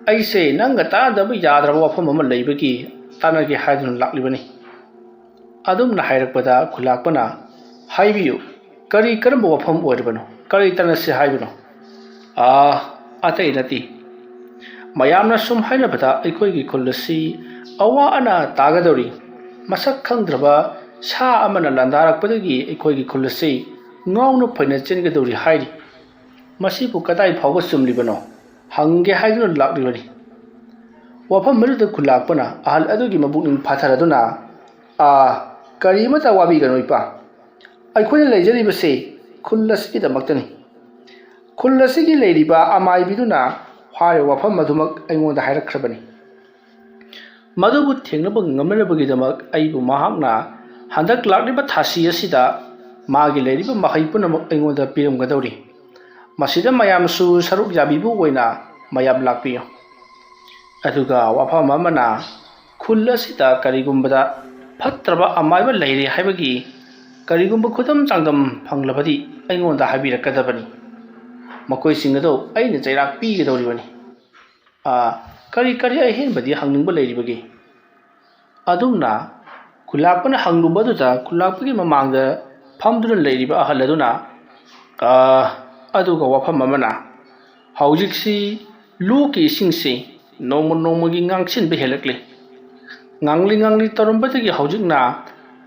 ꯑꯩꯁꯦ ꯅꯪꯒ ꯇꯥꯟꯅꯗꯕ ꯌꯥꯗ꯭ꯔꯕ ꯋꯥꯐꯝ ꯑꯃ ꯂꯩꯕꯒꯤ ꯇꯥꯟꯅꯒꯦ ꯍꯥꯏꯗꯨꯅ ꯂꯥꯛꯂꯤꯕꯅꯤ꯫" ꯑꯗꯨꯝꯅ ꯍꯥꯏꯔꯛꯄꯗ ꯈꯨꯂꯥꯛꯄꯅ, "ꯍꯥꯏꯕꯤꯌꯨ, ꯀꯔꯤ, ꯀꯔꯝꯕ ꯋꯥꯐꯝ ꯑꯣꯏꯔꯤꯕꯅꯣ? ꯀꯔꯤ ꯇꯥꯟꯅꯁꯤ ꯍꯥꯏꯕꯅꯣ? ꯑꯥ, ꯑꯇꯩ ꯅꯠꯇꯦ꯫ ꯃꯌꯥꯝꯅ ꯁꯨꯝ ꯍꯥꯏꯅꯕꯗ ꯑꯩꯈꯣꯏꯒꯤ ꯈꯨꯜ ꯑꯁꯤ ꯑꯋꯥ ꯑꯅꯥ ꯇꯥꯒꯗꯧꯔꯤ, ꯃꯁꯛ ꯈꯪꯗ꯭ꯔꯕ ꯁꯥ ꯑꯃꯅ ꯂꯥꯟꯗꯥꯔꯛꯄꯗꯒꯤ ꯑꯩꯈꯣꯏꯒꯤ ꯈꯨꯜ ꯑꯁꯤ ꯉꯥꯎꯅ ꯐꯩꯅ ꯆꯦꯟꯒꯗꯧꯔꯤ ꯍꯥꯏꯔꯤ꯫ ꯃꯁꯤꯕꯨ ꯀꯗꯥꯏ ꯐꯥꯎꯕ ꯆꯨꯝꯂꯤꯕꯅꯣ ꯍꯪꯒꯦ ꯍꯥꯏꯗꯨꯅ ꯂꯥꯛꯂꯤꯕꯅꯤ꯫ ꯋꯥꯐꯝ ꯑꯗꯨꯗ ꯈꯨꯜꯂꯥꯛꯄꯅ ꯑꯍꯜ ꯑꯗꯨꯒꯤ ꯃꯕꯨꯛꯅꯤꯡ ꯐꯥꯊꯔꯗꯨꯅ, "ꯑꯥ, ꯀꯔꯤꯃꯇ ꯋꯥꯕꯤꯒꯅꯨ ꯏꯄꯥ꯫ ꯑꯩꯈꯣꯏꯅ ꯂꯩꯖꯔꯤꯕꯁꯤ ꯈꯨꯜ ꯑꯁꯤꯒꯤꯗꯃꯛꯇꯅꯤ꯫" ꯈꯨꯜ ꯑꯁꯤꯒꯤ ꯂꯩꯔꯤꯕ ꯑꯃꯥꯏꯕꯤꯗꯨꯅ ꯍꯥꯏꯔꯤꯕ ꯋꯥꯐꯝ ꯑꯗꯨꯃꯛ ꯑꯩꯉꯣꯟꯗ ꯍꯥꯏꯔꯛꯈ꯭ꯔꯕꯅꯤ꯫ ꯃꯗꯨꯕꯨ ꯊꯦꯡꯅꯕ ꯉꯝꯅꯅꯕꯒꯤꯗꯃꯛ ꯑꯩꯕꯨ ꯃꯍꯥꯛꯅ ꯍꯟꯗꯛ ꯂꯥꯛꯂꯤꯕ ꯊꯥꯁꯤ ꯑꯁꯤꯗ ꯃꯥꯒꯤ ꯂꯩꯔꯤꯕ ꯃꯍꯩ ꯄꯨꯝꯅꯃꯛ ꯑꯩꯉꯣꯟꯗ ꯄꯤꯔꯝꯒꯗꯧꯔꯤ꯫ ꯃꯁꯤꯗ ꯃꯌꯥꯝꯁꯨ ꯁꯔꯨꯛ ꯌꯥꯕꯤꯕ ꯑꯣꯏꯅ ꯃꯌꯥꯝ ꯂꯥꯛꯄꯤꯌꯨ꯫ ꯑꯗꯨꯒ ꯋꯥꯐꯝ ꯑꯃꯅ, ꯈꯨꯜ ꯑꯁꯤꯗ ꯀꯔꯤꯒꯨꯝꯕꯗ ꯐꯠꯇ꯭ꯔꯕ ꯑꯃꯥꯏꯕ ꯂꯩꯔꯦ ꯍꯥꯏꯕꯒꯤ ꯀꯔꯤꯒꯨꯝꯕ ꯈꯨꯗꯝ ꯆꯥꯡꯗꯝ ꯐꯪꯂꯕꯗꯤ ꯑꯩꯉꯣꯟꯗ ꯍꯥꯏꯕꯤꯔꯛꯀꯗꯕꯅꯤ꯫ ꯃꯈꯣꯏꯁꯤꯡ ꯑꯗꯨ ꯑꯩꯅ ꯆꯩꯔꯥꯛ ꯄꯤꯒꯗꯧꯔꯤꯕꯅꯤ꯫ ꯑꯥ, ꯀꯔꯤ, ꯀꯔꯤ ꯑꯍꯦꯟꯕꯗꯤ ꯍꯪꯅꯤꯡꯕ ꯂꯩꯔꯤꯕꯒꯦ? ꯑꯗꯨꯝꯅ ꯈꯨꯜꯂꯥꯛꯄꯅ ꯍꯪꯂꯨꯕꯗꯨꯗ ꯈꯨꯜꯂꯥꯛꯄꯒꯤ ꯃꯃꯥꯡꯗ ꯐꯝꯗꯨꯅ ꯂꯩꯔꯤꯕ ꯑꯍꯜ ꯑꯗꯨꯅ, "ꯑꯥ, ꯑꯗꯨꯒ ꯋꯥꯐꯝ ꯑꯃꯅ, ꯍꯧꯖꯤꯛꯁꯤ ꯂꯣꯛꯀꯤ ꯏꯁꯤꯡꯁꯤ ꯅꯣꯡꯃ ꯅꯣꯡꯃꯒꯤ ꯉꯥꯡꯁꯤꯟꯕ ꯍꯦꯜꯂꯛꯂꯤ꯫ ꯉꯥꯡꯂꯤ ꯉꯥꯡꯂꯤ ꯇꯧꯔꯝꯕꯗꯒꯤ ꯍꯧꯖꯤꯛꯅ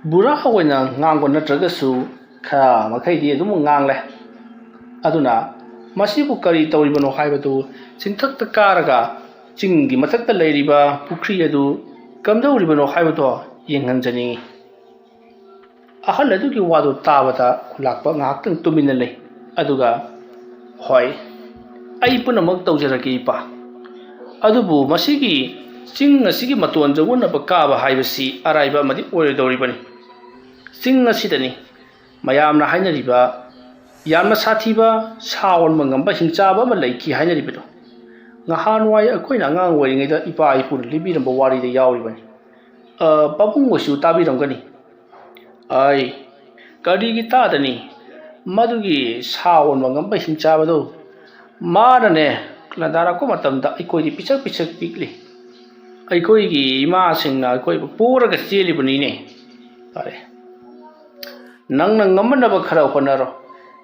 ꯕꯨꯔꯥ ꯑꯣꯏꯅ ꯉꯥꯡꯕ ꯅꯠꯇ꯭ꯔꯒꯁꯨ ꯈꯔ ꯃꯈꯩꯗꯤ ꯑꯗꯨꯝ ꯉꯥꯡꯂꯦ꯫ ꯑꯗꯨꯅ ꯃꯁꯤꯕꯨ ꯀꯔꯤ ꯇꯧꯔꯤꯕꯅꯣ ꯍꯥꯏꯕꯗꯨ ꯆꯤꯡꯊꯛꯇ ꯀꯥꯔꯒ ꯆꯤꯡꯒꯤ ꯃꯊꯛꯇ ꯂꯩꯔꯤꯕ ꯄꯨꯈ꯭ꯔꯤ ꯑꯗꯨ ꯀꯝꯗꯧꯔꯤꯕꯅꯣ ꯍꯥꯏꯕꯗꯣ ꯌꯦꯡꯍꯟꯖꯅꯤꯡꯏ꯫" ꯑꯍꯜ ꯑꯗꯨꯒꯤ ꯋꯥꯗꯨ ꯇꯥꯕꯗ ꯈꯨꯜꯂꯥꯛꯄ ꯉꯥꯏꯍꯥꯛꯇꯪ ꯇꯨꯃꯤꯟꯅ ꯂꯩ꯫ ꯑꯗꯨꯒ, "ꯍꯣꯏ, ꯑꯩ ꯄꯨꯝꯅꯃꯛ ꯇꯧꯖꯔꯒꯦ, ꯏꯄꯥ꯫ ꯑꯗꯨꯕꯨ ꯃꯁꯤꯒꯤ ꯆꯤꯡ ꯑꯁꯤꯒꯤ ꯃꯇꯣꯟ ꯌꯧꯅꯅꯕ ꯀꯥꯕ ꯍꯥꯏꯕꯁꯤ ꯑꯔꯥꯏꯕ ꯑꯃꯗꯤ ꯑꯣꯏꯔꯣꯏꯗꯧꯔꯤꯕꯅꯤ꯫ ꯆꯤꯡ ꯑꯁꯤꯗꯅꯤ ꯃꯌꯥꯝꯅ ꯍꯥꯏꯅꯔꯤꯕ ꯌꯥꯝꯅ ꯁꯥꯊꯤꯕ ꯁꯥ ꯑꯣꯟꯕ ꯉꯝꯕ ꯍꯤꯡꯆꯥꯕ ꯑꯃ ꯂꯩꯈꯤ ꯍꯥꯏꯅꯔꯤꯕꯗꯣ꯫ ꯅꯍꯥꯟꯋꯥꯏ ꯑꯩꯈꯣꯏꯅ ꯑꯉꯥꯡ ꯑꯣꯏꯔꯤꯉꯩꯗ ꯏꯄꯥ ꯏꯄꯨꯅ ꯂꯤꯕꯤꯔꯝꯕ ꯋꯥꯔꯤꯗ ꯌꯥꯎꯔꯤꯕꯅꯤ꯫ ꯑ, ꯄꯥꯕꯨꯡ ꯑꯣꯏꯁꯨ ꯇꯥꯕꯤꯔꯝꯒꯅꯤ꯫" "ꯑꯩ ꯀꯔꯤꯒꯤ ꯇꯥꯗꯅꯤ? ꯃꯗꯨꯒꯤ ꯁꯥ ꯑꯣꯟꯕ ꯉꯝꯕ ꯍꯤꯡꯆꯥꯕꯗꯣ ꯃꯥꯅꯅꯦ ꯂꯥꯟꯗꯥꯔꯛꯄ ꯃꯇꯝꯗ ꯑꯩꯈꯣꯏꯗꯤ ꯄꯤꯁꯛ ꯄꯤꯁꯛ ꯄꯤꯛꯂꯤ꯫ ꯑꯩꯈꯣꯏꯒꯤ ꯏꯃꯥꯁꯤꯡꯅ ꯑꯩꯈꯣꯏꯕꯨ ꯄꯣꯔꯒ ꯆꯦꯜꯂꯤꯕꯅꯤꯅꯦ꯫" ꯐꯔꯦ꯫ ꯅꯪꯅ ꯉꯝꯃꯟꯅꯕ ꯈꯔ ꯍꯣꯠꯅꯔꯣ꯫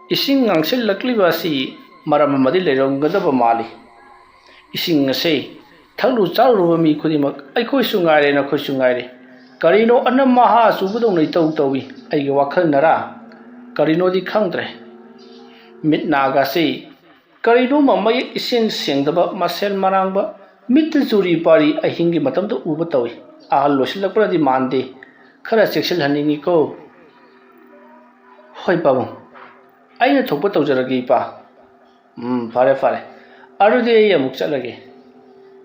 ꯏꯁꯤꯡ ꯉꯥꯡꯁꯤꯜꯂꯛꯂꯤꯕ ꯑꯁꯤ ꯃꯔꯝ ꯑꯃꯗꯤ ꯂꯩꯔꯝꯒꯗꯕ ꯃꯥꯜꯂꯤ꯫ ꯏꯁꯤꯡ ꯑꯁꯤ ꯊꯛꯂꯨ ꯆꯥꯔꯨꯔꯕ ꯃꯤ ꯈꯨꯗꯤꯡꯃꯛ, ꯑꯩꯈꯣꯏꯁꯨ ꯉꯥꯏꯔꯦ, ꯅꯈꯣꯏꯁꯨ ꯉꯥꯏꯔꯦ, ꯀꯔꯤꯅꯣ ꯑꯅꯝ ꯑꯍꯥ ꯆꯨꯕꯗꯧꯅ ꯏꯇꯧ ꯇꯧꯏ꯫ ꯑꯩꯒꯤ ꯋꯥꯈꯜꯅꯔꯥ, ꯀꯔꯤꯅꯣꯗꯤ ꯈꯪꯗ꯭ꯔꯦ꯫ ꯃꯤꯠ ꯅꯥꯒꯁꯤ ꯀꯔꯤꯅꯣꯃ ꯃꯌꯦꯛ ꯏꯁꯦꯡ ꯁꯦꯡꯗꯕ, ꯃꯁꯦꯜ ꯃꯔꯥꯡꯕ, ꯃꯤꯠꯇ ꯆꯨꯔꯤ ꯄꯥꯔꯤ ꯑꯍꯤꯡꯒꯤ ꯃꯇꯝꯗ ꯎꯕ ꯇꯧꯏ꯫ ꯑꯍꯜ ꯑꯣꯏꯁꯤꯜꯂꯛꯄꯅꯗꯤ ꯃꯥꯟꯗꯦ꯫ ꯈꯔ ꯆꯦꯛꯁꯤꯜꯍꯟꯅꯤꯡꯉꯤꯀꯣ꯫ ꯍꯣꯏ ꯄꯥꯕꯨꯡ, ꯑꯩꯅ ꯊꯣꯛꯄ ꯇꯧꯖꯔꯒꯦ ꯏꯄꯥ꯫ ꯎꯝ, ꯐꯔꯦ ꯐꯔꯦ, ꯑꯗꯨꯗꯤ ꯑꯩ ꯑꯃꯨꯛ ꯆꯠꯂꯒꯦ꯫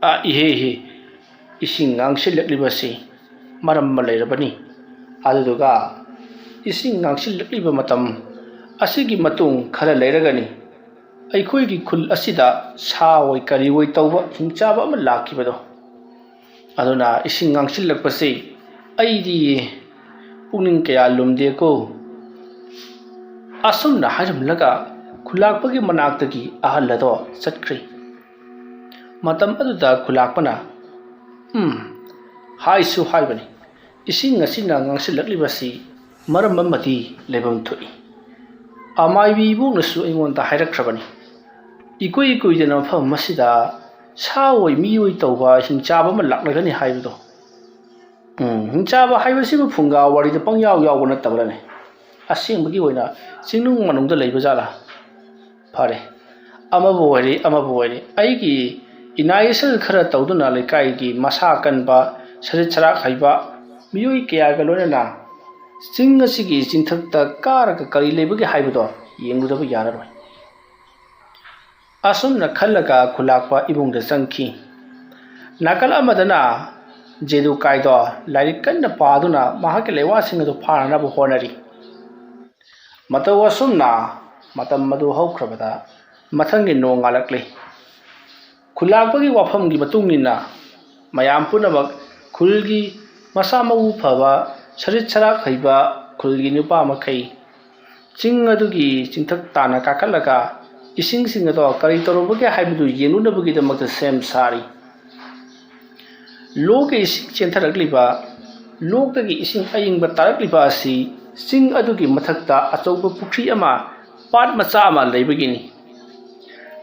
ꯑꯥ, ꯏꯍꯦ ꯏꯍꯦ, ꯏꯁꯤꯡ ꯉꯥꯡꯁꯤꯜꯂꯛꯂꯤꯕꯁꯤ ꯃꯔꯝ ꯑꯃ ꯂꯩꯔꯕꯅꯤ꯫ ꯑꯗꯨꯗꯨꯒ ꯏꯁꯤꯡ ꯉꯥꯡꯁꯤꯜꯂꯛꯂꯤꯕ ꯃꯇꯝ ꯑꯁꯤꯒꯤ ꯃꯇꯨꯡ ꯈꯔ ꯂꯩꯔꯒꯅꯤ ꯑꯩꯈꯣꯏꯒꯤ ꯈꯨꯜ ꯑꯁꯤꯗ ꯁꯥ ꯑꯣꯏ ꯀꯔꯤ ꯑꯣꯏ ꯇꯧꯕ ꯍꯤꯡꯆꯥꯕ ꯑꯃ ꯂꯥꯛꯈꯤꯕꯗꯣ꯫ ꯑꯗꯨꯅ ꯏꯁꯤꯡ ꯉꯥꯡꯁꯤꯜꯂꯛꯄꯁꯤ ꯑꯩꯗꯤ ꯄꯨꯛꯅꯤꯡ ꯀꯌꯥ ꯂꯨꯝꯗꯦꯀꯣ꯫ ꯑꯁꯨꯝꯅ ꯍꯥꯏꯔꯝꯂꯒ ꯈꯨꯂꯥꯛꯄꯒꯤ ꯃꯅꯥꯛꯇꯒꯤ ꯑꯍꯜ ꯑꯗꯣ ꯆꯠꯈ꯭ꯔꯦ꯫ ꯃꯇꯝ ꯑꯗꯨꯗ ꯈꯨꯂꯥꯛꯄꯅ, "ꯎꯝ, ꯍꯥꯏꯁꯨ ꯍꯥꯏꯕꯅꯤ, ꯏꯁꯤꯡ ꯑꯁꯤꯅ ꯉꯥꯡꯁꯤꯜꯂꯛꯂꯤꯕꯁꯤ ꯃꯔꯝ ꯑꯃꯗꯤ ꯂꯩꯐꯝ ꯊꯣꯛꯏ꯫ ꯑꯃꯥꯏꯕꯤ ꯏꯕꯣꯛꯅꯁꯨ ꯑꯩꯉꯣꯟꯗ ꯍꯥꯏꯔꯛꯈ꯭ꯔꯕꯅꯤ꯫ ꯏꯀꯨꯏ ꯀꯨꯏꯗꯅ ꯃꯐꯝ ꯑꯁꯤꯗ ꯁꯥ ꯑꯣꯏ ꯃꯤ ꯑꯣꯏ ꯇꯧꯕ ꯍꯤꯡꯆꯥꯕ ꯑꯃ ꯂꯥꯛꯂꯒꯅꯤ ꯍꯥꯏꯕꯗꯣ꯫ ꯎꯝ, ꯍꯤꯡꯆꯥꯕ ꯍꯥꯏꯕꯁꯤꯕꯨ ꯐꯨꯡꯒꯥ ꯋꯥꯔꯤꯗ ꯄꯪꯌꯥꯎ ꯌꯥꯎꯕ ꯅꯠꯇꯕ꯭ꯔꯅꯦ? ꯑꯁꯦꯡꯕꯒꯤ ꯑꯣꯏꯅ ꯆꯤꯡꯅꯨꯡ ꯃꯅꯨꯡꯗ ꯂꯩꯕ ꯖꯥꯠꯂꯥ? ꯐꯔꯦ, ꯑꯃꯕꯨ ꯑꯣꯏꯔꯦ, ꯑꯃꯕꯨ ꯑꯣꯏꯔꯦ, ꯑꯩꯒꯤ ꯏꯅꯥ ꯏꯁꯜ ꯈꯔ ꯇꯧꯗꯨꯅ ꯂꯩꯀꯥꯏꯒꯤ ꯃꯁꯥ ꯀꯟꯕ, ꯁꯔꯤꯠ ꯁꯔꯥꯛ ꯍꯩꯕ ꯃꯤꯑꯣꯏ ꯀꯌꯥꯒ ꯂꯣꯏꯅꯅ ꯆꯤꯡ ꯑꯁꯤꯒꯤ ꯆꯤꯡꯊꯛꯇ ꯀꯥꯔꯒ ꯀꯔꯤ ꯂꯩꯕꯒꯦ ꯍꯥꯏꯕꯗꯣ ꯌꯦꯡꯂꯨꯗꯕ ꯌꯥꯔꯔꯣꯏ꯫" ꯑꯁꯨꯝꯅ ꯈꯜꯂꯒ ꯈꯨꯂꯥꯛꯄ ꯏꯃꯨꯡꯗ ꯆꯪꯈꯤ꯫ ꯅꯥꯀꯜ ꯑꯃꯗꯅ ꯖꯦꯗꯨꯀꯥꯏꯗꯣ ꯂꯥꯏꯔꯤꯛ ꯀꯟꯅ ꯄꯥꯗꯨꯅ ꯃꯍꯥꯛꯀꯤ ꯂꯩꯋꯥꯁꯤꯡ ꯑꯗꯨ ꯐꯥꯅꯅꯕ ꯍꯣꯠꯅꯔꯤ꯫ ꯃꯇꯧ ꯑꯁꯨꯝꯅ ꯃꯇꯝ ꯑꯗꯨ ꯍꯧꯈ꯭ꯔꯕꯗ ꯃꯊꯪꯒꯤ ꯅꯣꯡꯉꯥꯜꯂꯛꯂꯤ꯫ ꯈꯨꯂꯥꯛꯄꯒꯤ ꯋꯥꯐꯝꯒꯤ ꯃꯇꯨꯡ ꯏꯟꯅ ꯃꯌꯥꯝ ꯄꯨꯝꯅꯃꯛ ꯈꯨꯜꯒꯤ ꯃꯁꯥ ꯃꯎ ꯐꯕ, ꯁꯔꯤꯠ ꯁꯔꯥꯛ ꯍꯩꯕ ꯈꯨꯜꯒꯤ ꯅꯨꯄꯥ ꯃꯈꯩ ꯆꯤꯡ ꯑꯗꯨꯒꯤ ꯆꯤꯡꯊꯛ ꯇꯥꯟꯅ ꯀꯥꯈꯠꯂꯒ ꯏꯁꯤꯡꯁꯤꯡ ꯑꯗꯣ ꯀꯔꯤ ꯇꯧꯔꯨꯕꯒꯦ ꯍꯥꯏꯕꯗꯨ ꯌꯦꯡꯂꯨꯅꯕꯒꯤꯗꯃꯛꯇ ꯁꯦꯝ ꯁꯥꯔꯤ꯫ ꯂꯣꯛꯀꯤ ꯏꯁꯤꯡ ꯆꯦꯟꯊꯔꯛꯂꯤꯕ, ꯂꯣꯛꯇꯒꯤ ꯏꯁꯤꯡ ꯑꯏꯪꯕ ꯇꯥꯔꯛꯂꯤꯕ ꯑꯁꯤ ꯆꯤꯡ ꯑꯗꯨꯒꯤ ꯃꯊꯛꯇ ꯑꯆꯧꯕ ꯄꯨꯈ꯭ꯔꯤ ꯑꯃ, ꯄꯥꯠ ꯃꯆꯥ ꯑꯃ ꯂꯩꯕꯒꯤꯅꯤ꯫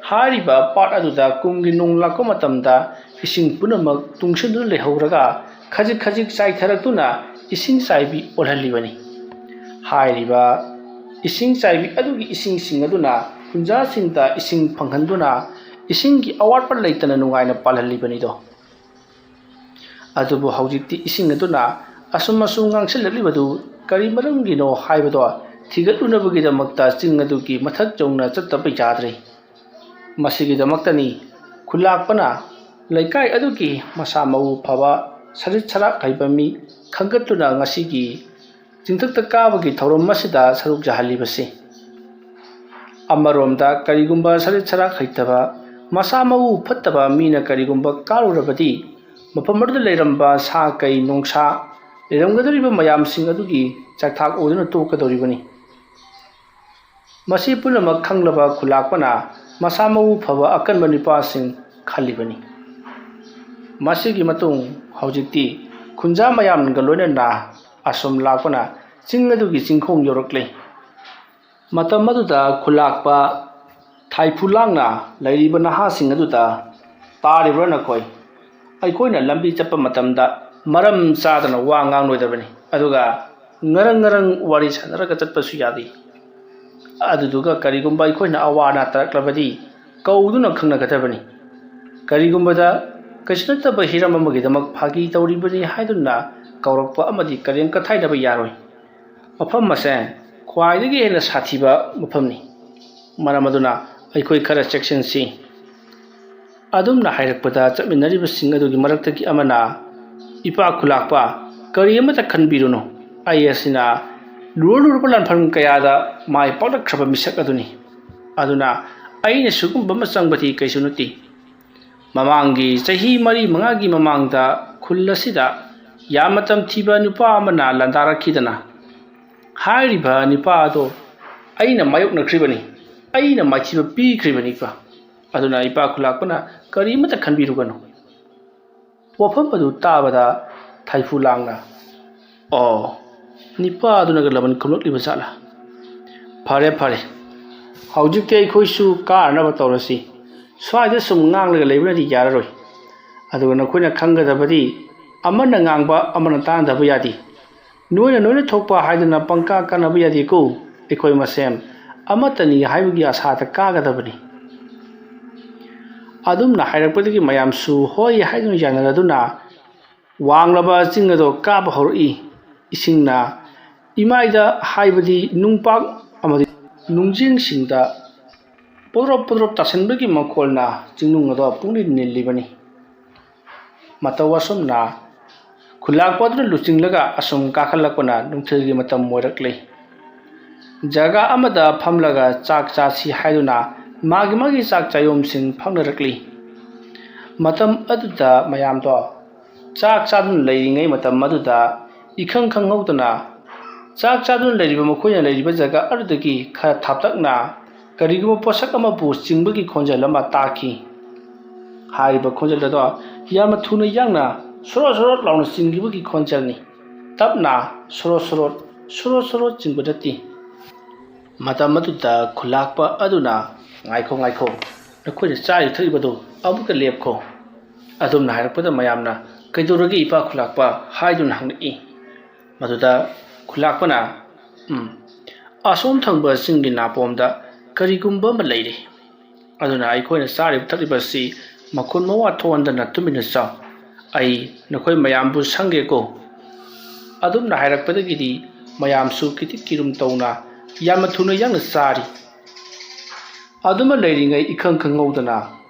ꯍꯥꯏꯔꯤꯕ ꯄꯥꯠ ꯑꯗꯨꯗ ꯀꯨꯝꯒꯤ ꯅꯣꯡ ꯂꯥꯛꯄ ꯃꯇꯝꯗ ꯏꯁꯤꯡ ꯄꯨꯝꯅꯃꯛ ꯇꯨꯡꯁꯤꯟꯗꯨꯅ ꯂꯩꯍꯧꯔꯒ ꯈꯖꯤꯛ ꯈꯖꯤꯛ ꯆꯥꯏꯊꯔꯛꯇꯨꯅ ꯏꯁꯤꯡ ꯆꯥꯏꯕꯤ ꯑꯣꯜꯍꯜꯂꯤꯕꯅꯤ꯫ ꯍꯥꯏꯔꯤꯕ ꯏꯁꯤꯡ ꯆꯥꯏꯕꯤ ꯑꯗꯨꯒꯤ ꯏꯁꯤꯡꯁꯤꯡ ꯑꯗꯨꯅ ꯈꯨꯟꯖꯥꯁꯤꯡꯗ ꯏꯁꯤꯡ ꯐꯪꯍꯟꯗꯨꯅ ꯏꯁꯤꯡꯒꯤ ꯑꯋꯥꯠꯄ ꯂꯩꯇꯅ ꯅꯨꯡꯉꯥꯏꯅ ꯄꯥꯜꯍꯜꯂꯤꯕꯅꯤꯗꯣ꯫ ꯑꯗꯨꯕꯨ ꯍꯧꯖꯤꯛꯇꯤ ꯏꯁꯤꯡ ꯑꯗꯨꯅ ꯑꯁꯨꯝ ꯑꯁꯨꯝ ꯉꯥꯡꯁꯤꯜꯂꯛꯂꯤꯕꯗꯨ ꯀꯔꯤ ꯃꯔꯝꯒꯤꯅꯣ ꯍꯥꯏꯕꯗꯣ ꯊꯤꯒꯠꯂꯨꯅꯕꯒꯤꯗꯃꯛꯇ ꯆꯤꯡ ꯑꯗꯨꯒꯤ ꯃꯊꯛ ꯌꯧꯅ ꯆꯠꯇꯕ ꯌꯥꯗ꯭ꯔꯦ꯫ ꯃꯁꯤꯒꯤꯗꯃꯛꯇꯅꯤ ꯈꯨꯂꯥꯛꯄꯅ ꯂꯩꯀꯥꯏ ꯑꯗꯨꯒꯤ ꯃꯁꯥ ꯃꯎ ꯐꯕ, ꯁꯔꯤꯠ ꯁꯔꯥꯛ ꯍꯩꯕ ꯃꯤ ꯈꯟꯒꯠꯇꯨꯅ ꯉꯁꯤꯒꯤ ꯆꯤꯡꯊꯛꯇ ꯀꯥꯕꯒꯤ ꯊꯧꯔꯝ ꯑꯁꯤꯗ ꯁꯔꯨꯛ ꯌꯥꯍꯜꯂꯤꯕꯁꯤ꯫ ꯑꯃꯔꯣꯝꯗ ꯀꯔꯤꯒꯨꯝꯕ ꯁꯔꯤꯠ ꯁꯔꯥꯛ ꯍꯩꯇꯕ, ꯃꯁꯥ ꯃꯎ ꯐꯠꯇꯕ ꯃꯤꯅ ꯀꯔꯤꯒꯨꯝꯕ ꯀꯥꯔꯨꯔꯕꯗꯤ ꯃꯐꯝ ꯑꯗꯨꯗ ꯂꯩꯔꯝꯕ ꯁꯥ ꯀꯩ ꯅꯣꯡꯁꯥ ꯂꯩꯔꯝꯒꯗꯧꯔꯤꯕ ꯃꯌꯥꯝꯁꯤꯡ ꯑꯗꯨꯒꯤ ꯆꯥꯛꯊꯥꯛ ꯑꯣꯏꯗꯨꯅ ꯇꯣꯛꯀꯗꯧꯔꯤꯕꯅꯤ꯫ ꯃꯁꯤ ꯄꯨꯝꯅꯃꯛ ꯈꯪꯂꯕ ꯈꯨꯂꯥꯛꯄꯅ ꯃꯁꯥ ꯃꯎ ꯐꯕ ꯑꯀꯟꯕ ꯅꯨꯄꯥꯁꯤꯡ ꯈꯜꯂꯤꯕꯅꯤ꯫ ꯃꯁꯤꯒꯤ ꯃꯇꯨꯡ ꯍꯧꯖꯤꯛꯇꯤ ꯈꯨꯟꯖꯥ ꯃꯌꯥꯝꯒ ꯂꯣꯏꯅꯅ ꯑꯁꯣꯝ ꯂꯥꯛꯄꯅ ꯆꯤꯡ ꯑꯗꯨꯒꯤ ꯆꯤꯡꯈꯣꯡ ꯌꯧꯔꯛꯂꯦ꯫ ꯃꯇꯝ ꯑꯗꯨꯗ ꯈꯨꯂꯥꯛꯄ ꯊꯥꯏꯐꯨ ꯂꯥꯡꯅ ꯂꯩꯔꯤꯕ ꯅꯍꯥꯁꯤꯡ ꯑꯗꯨꯗ, "ꯇꯥꯔꯤꯕ꯭ꯔꯥ ꯅꯈꯣꯏ? ꯑꯩꯈꯣꯏꯅ ꯂꯝꯕꯤ ꯆꯠꯄ ꯃꯇꯝꯗ ꯃꯔꯝ ꯆꯥꯗꯅ ꯋꯥ ꯉꯥꯡꯂꯣꯏꯗꯕꯅꯤ, ꯑꯗꯨꯒ ꯉꯔꯪ ꯉꯔꯪ ꯋꯥꯔꯤ ꯁꯥꯟꯅꯔꯒ ꯆꯠꯄꯁꯨ ꯌꯥꯗꯦ꯫ ꯑꯗꯨꯗꯨꯒ ꯀꯔꯤꯒꯨꯝꯕ ꯑꯩꯈꯣꯏꯅ ꯑꯋꯥ ꯑꯅꯥ ꯇꯥꯔꯛꯂꯕꯗꯤ ꯀꯧꯗꯨꯅ ꯈꯪꯅꯒꯗꯕꯅꯤ꯫ ꯀꯔꯤꯒꯨꯝꯕꯗ ꯀꯩꯁꯨ ꯅꯠꯇꯕ ꯍꯤꯔꯝ ꯑꯃꯒꯤꯗꯃꯛ ꯐꯥꯒꯤ ꯇꯧꯔꯤꯕꯅꯤ ꯍꯥꯏꯗꯨꯅ ꯀꯧꯔꯛꯄ ꯑꯃꯗꯤ ꯀꯔꯦꯝ ꯀꯊꯥꯏꯅꯕ ꯌꯥꯔꯣꯏ꯫ ꯃꯐꯝ ꯑꯁꯦ ꯈ꯭ꯋꯥꯏꯗꯒꯤ ꯍꯦꯟꯅ ꯁꯥꯊꯤꯕ ꯃꯐꯝꯅꯤ꯫ ꯃꯔꯝ ꯑꯗꯨꯅ ꯑꯩꯈꯣꯏ ꯈꯔ ꯆꯦꯛꯁꯤꯟꯁꯤ꯫" ꯑꯗꯨꯝꯅ ꯍꯥꯏꯔꯛꯄꯗ ꯆꯠꯃꯤꯟꯅꯔꯤꯕꯁꯤꯡ ꯑꯗꯨꯒꯤ ꯃꯔꯛꯇꯒꯤ ꯑꯃꯅ, "ꯏꯄꯥ ꯈꯨꯂꯥꯛꯄ, ꯀꯔꯤ ꯑꯃꯠꯇ ꯈꯟꯕꯤꯔꯨꯅꯨ꯫ ꯑꯩ ꯑꯁꯤꯅ ꯂꯨꯔ ꯂꯨꯔꯕ ꯂꯥꯟꯐꯝ ꯀꯌꯥꯗ ꯃꯥꯏ ꯄꯥꯛꯂꯛꯈ꯭ꯔꯕ ꯃꯤꯁꯛ ꯑꯗꯨꯅꯤ꯫ ꯑꯗꯨꯅ ꯑꯩꯅ ꯁꯤꯒꯨꯝꯕ ꯑꯃ ꯆꯪꯕꯗꯤ ꯀꯩꯁꯨ ꯅꯠꯇꯦ꯫ ꯃꯃꯥꯡꯒꯤ ꯆꯍꯤ ꯃꯔꯤ ꯃꯉꯥꯒꯤ ꯃꯃꯥꯡꯗ ꯈꯨꯜ ꯑꯁꯤꯗ ꯌꯥꯝꯅ ꯇꯝꯊꯤꯕ ꯅꯨꯄꯥ ꯑꯃꯅ ꯂꯥꯟꯗꯥꯔꯛꯈꯤꯗꯅ, ꯍꯥꯏꯔꯤꯕ ꯅꯨꯄꯥ ꯑꯗꯣ ꯑꯩꯅ ꯃꯥꯌꯣꯛꯅꯈ꯭ꯔꯤꯕꯅꯤ, ꯑꯩꯅ ꯃꯥꯏꯊꯤꯕ ꯄꯤꯈ꯭ꯔꯤꯕꯅꯤꯀꯣ꯫ ꯑꯗꯨꯅ ꯏꯄꯥ ꯈꯨꯂꯥꯛꯄꯅ ꯀꯔꯤꯃꯠꯇ ꯈꯟꯕꯤꯔꯨꯒꯅꯨ꯫" ꯋꯥꯐꯝ ꯑꯗꯨ ꯇꯥꯕꯗ ꯊꯥꯏꯐꯨ ꯂꯥꯡꯅ, "ꯑꯣ, ꯅꯤꯄꯥ ꯑꯗꯨꯅꯒ ꯂꯃꯟ ꯈꯨꯝꯂꯛꯂꯤꯕ ꯖꯥꯠꯂꯥ? ꯐꯔꯦ, ꯐꯔꯦ, ꯍꯧꯖꯤꯛꯇꯤ ꯑꯩꯈꯣꯏꯁꯨ ꯀꯥꯔꯅꯕ ꯇꯧꯔꯁꯤ꯫ ꯁ꯭ꯋꯥꯏꯗ ꯁꯨꯝ ꯉꯥꯡꯂꯒ ꯂꯩꯕꯅꯗꯤ ꯌꯥꯔꯔꯣꯏ꯫ ꯑꯗꯨꯒ ꯅꯈꯣꯏꯅ ꯈꯪꯒꯗꯕꯗꯤ, ꯑꯃꯅ ꯉꯥꯡꯕ ꯑꯃꯅ ꯇꯥꯟꯅꯗꯕ ꯌꯥꯗꯦ꯫ ꯅꯣꯏꯅ ꯅꯣꯏꯅ ꯊꯣꯛꯄ ꯍꯥꯏꯗꯨꯅ ꯄꯪꯀꯥ ꯀꯥꯟꯅꯕ ꯌꯥꯗꯦꯀꯣ꯫ ꯑꯩꯈꯣꯏ ꯃꯁꯦꯟ ꯑꯃꯠꯇꯅꯤ ꯍꯥꯏꯕꯒꯤ ꯑꯁꯥꯗ ꯀꯥꯒꯗꯕꯅꯤ꯫ ꯑꯗꯨꯝꯅ ꯍꯥꯏꯔꯛꯄꯗꯒꯤ ꯃꯌꯥꯝꯁꯨ ꯍꯣꯏ ꯍꯥꯏꯗꯨꯅ ꯌꯥꯅꯔꯗꯨꯅ ꯋꯥꯡꯂꯕ ꯆꯤꯡ ꯑꯗꯣ ꯀꯥꯕ ꯍꯧꯔꯛꯏ꯫ ꯏꯁꯤꯡꯅ ꯏꯃꯥꯏꯗ, ꯍꯥꯏꯕꯗꯤ ꯅꯨꯡꯄꯥꯛ ꯑꯃꯗꯤ ꯅꯨꯡꯖꯦꯡꯁꯤꯡꯗ ꯄꯣꯗ꯭ꯔꯣꯞ ꯄꯣꯗ꯭ꯔꯣꯞ ꯇꯥꯁꯤꯟꯕꯒꯤ ꯃꯈꯣꯜꯅ ꯆꯤꯡꯅꯨꯡ ꯑꯗꯣ ꯄꯨꯡꯅꯤꯜ ꯅꯤꯜꯂꯤꯕꯅꯤ꯫ ꯃꯇꯧ ꯑꯁꯨꯝꯅ ꯈꯨꯂꯥꯛꯄ ꯑꯗꯨꯅ ꯂꯨꯆꯤꯡꯂꯒ ꯑꯁꯨꯝ ꯀꯥꯈꯠꯂꯛꯄꯅ ꯅꯨꯡꯊꯤꯜꯒꯤ ꯃꯇꯝ ꯑꯣꯏꯔꯛꯂꯤ꯫ ꯖꯒꯥ ꯑꯃꯗ ꯐꯝꯂꯒ ꯆꯥꯛ ꯆꯥꯁꯤ ꯍꯥꯏꯗꯨꯅ ꯃꯥꯒꯤ ꯃꯥꯒꯤ ꯆꯥꯛ ꯆꯥꯌꯣꯝꯁꯤꯡ ꯐꯪꯅꯔꯛꯂꯤ꯫ ꯃꯇꯝ ꯑꯗꯨꯗ ꯃꯌꯥꯝꯗꯣ ꯆꯥꯛ ꯆꯥꯗꯨꯅ ꯂꯩꯔꯤꯉꯩ ꯃꯇꯝ ꯑꯗꯨꯗ ꯏꯈꯪ ꯈꯪꯍꯧꯗꯅ ꯆꯥꯛ ꯆꯥꯗꯨꯅ ꯂꯩꯔꯤꯕ ꯃꯈꯣꯏꯅ ꯂꯩꯔꯤꯕ ꯖꯒꯥ ꯑꯗꯨꯗꯒꯤ ꯈꯔ ꯊꯥꯞꯇꯛꯅ ꯀꯔꯤꯒꯨꯝꯕ ꯄꯣꯠꯁꯛ ꯑꯃꯕꯨ ꯆꯤꯡꯕꯒꯤ ꯈꯣꯟꯖꯦꯜ ꯑꯃ ꯇꯥꯈꯤ꯫ ꯍꯥꯏꯔꯤꯕ ꯈꯣꯟꯖꯦꯜ ꯑꯗꯣ ꯌꯥꯝꯅ ꯊꯨꯅ ꯌꯥꯡꯅ ꯁꯣꯔꯣꯠ ꯁꯣꯔꯣꯠ ꯂꯥꯎꯅ ꯆꯤꯡꯈꯤꯕꯒꯤ ꯈꯣꯟꯖꯦꯜꯅꯤ꯫ ꯇꯞꯅ ꯁꯣꯔꯣꯠ ꯁꯣꯔꯣꯠ, ꯁꯣꯔꯣꯠ ꯁꯣꯔꯣꯠ ꯆꯤꯡꯕ ꯅꯠꯇꯦ꯫ ꯃꯇꯝ ꯑꯗꯨꯗ ꯈꯨꯂꯥꯛꯄ ꯑꯗꯨꯅ, "ꯉꯥꯏꯈꯣ, ꯉꯥꯏꯈꯣ, ꯅꯈꯣꯏꯅ ꯆꯥꯔꯤꯕ ꯊꯛꯂꯤꯕꯗꯨ ꯑꯃꯨꯛꯇ ꯂꯦꯞꯈꯣ"꯫ ꯑꯗꯨꯝꯅ ꯍꯥꯏꯔꯛꯄꯗ ꯃꯌꯥꯝꯅ, "ꯀꯩꯗꯧꯔꯒꯦ ꯏꯄꯥ ꯈꯨꯂꯥꯛꯄ?" ꯍꯥꯏꯗꯨꯅ ꯍꯪꯂꯛꯏ꯫ ꯃꯗꯨꯗ ꯈꯨꯂꯥꯛꯄꯅ, "ꯎꯝ, ꯑꯁꯣꯝ ꯊꯪꯕ ꯆꯤꯡꯒꯤ ꯅꯥꯄꯣꯝꯗ ꯀꯔꯤꯒꯨꯝꯕ ꯑꯃ ꯂꯩꯔꯦ꯫ ꯑꯗꯨꯅ ꯑꯩꯈꯣꯏꯅ ꯆꯥꯔꯤꯕ ꯊꯛꯂꯤꯕ ꯑꯁꯤ ꯃꯈꯣꯟ ꯃꯋꯥ ꯊꯣꯛꯍꯟꯗꯅ ꯇꯨꯃꯤꯟꯅ ꯆꯥꯎ꯫ ꯑꯩ ꯅꯈꯣꯏ ꯃꯌꯥꯝꯕꯨ ꯁꯪꯒꯦꯀꯣ"꯫ ꯑꯗꯨꯝꯅ ꯍꯥꯏꯔꯛꯄꯗꯒꯤꯗꯤ ꯃꯌꯥꯝꯁꯨ ꯀꯤꯊꯤꯛ ꯀꯤꯔꯨꯝ ꯇꯧꯅ ꯌꯥꯝꯅ ꯊꯨꯅ ꯌꯥꯡꯅ ꯆꯥꯔꯤ꯫ ꯑꯗꯨꯃ ꯂꯩꯔꯤꯉꯩ ꯏꯈꯪ ꯈꯪꯍꯧꯗꯅ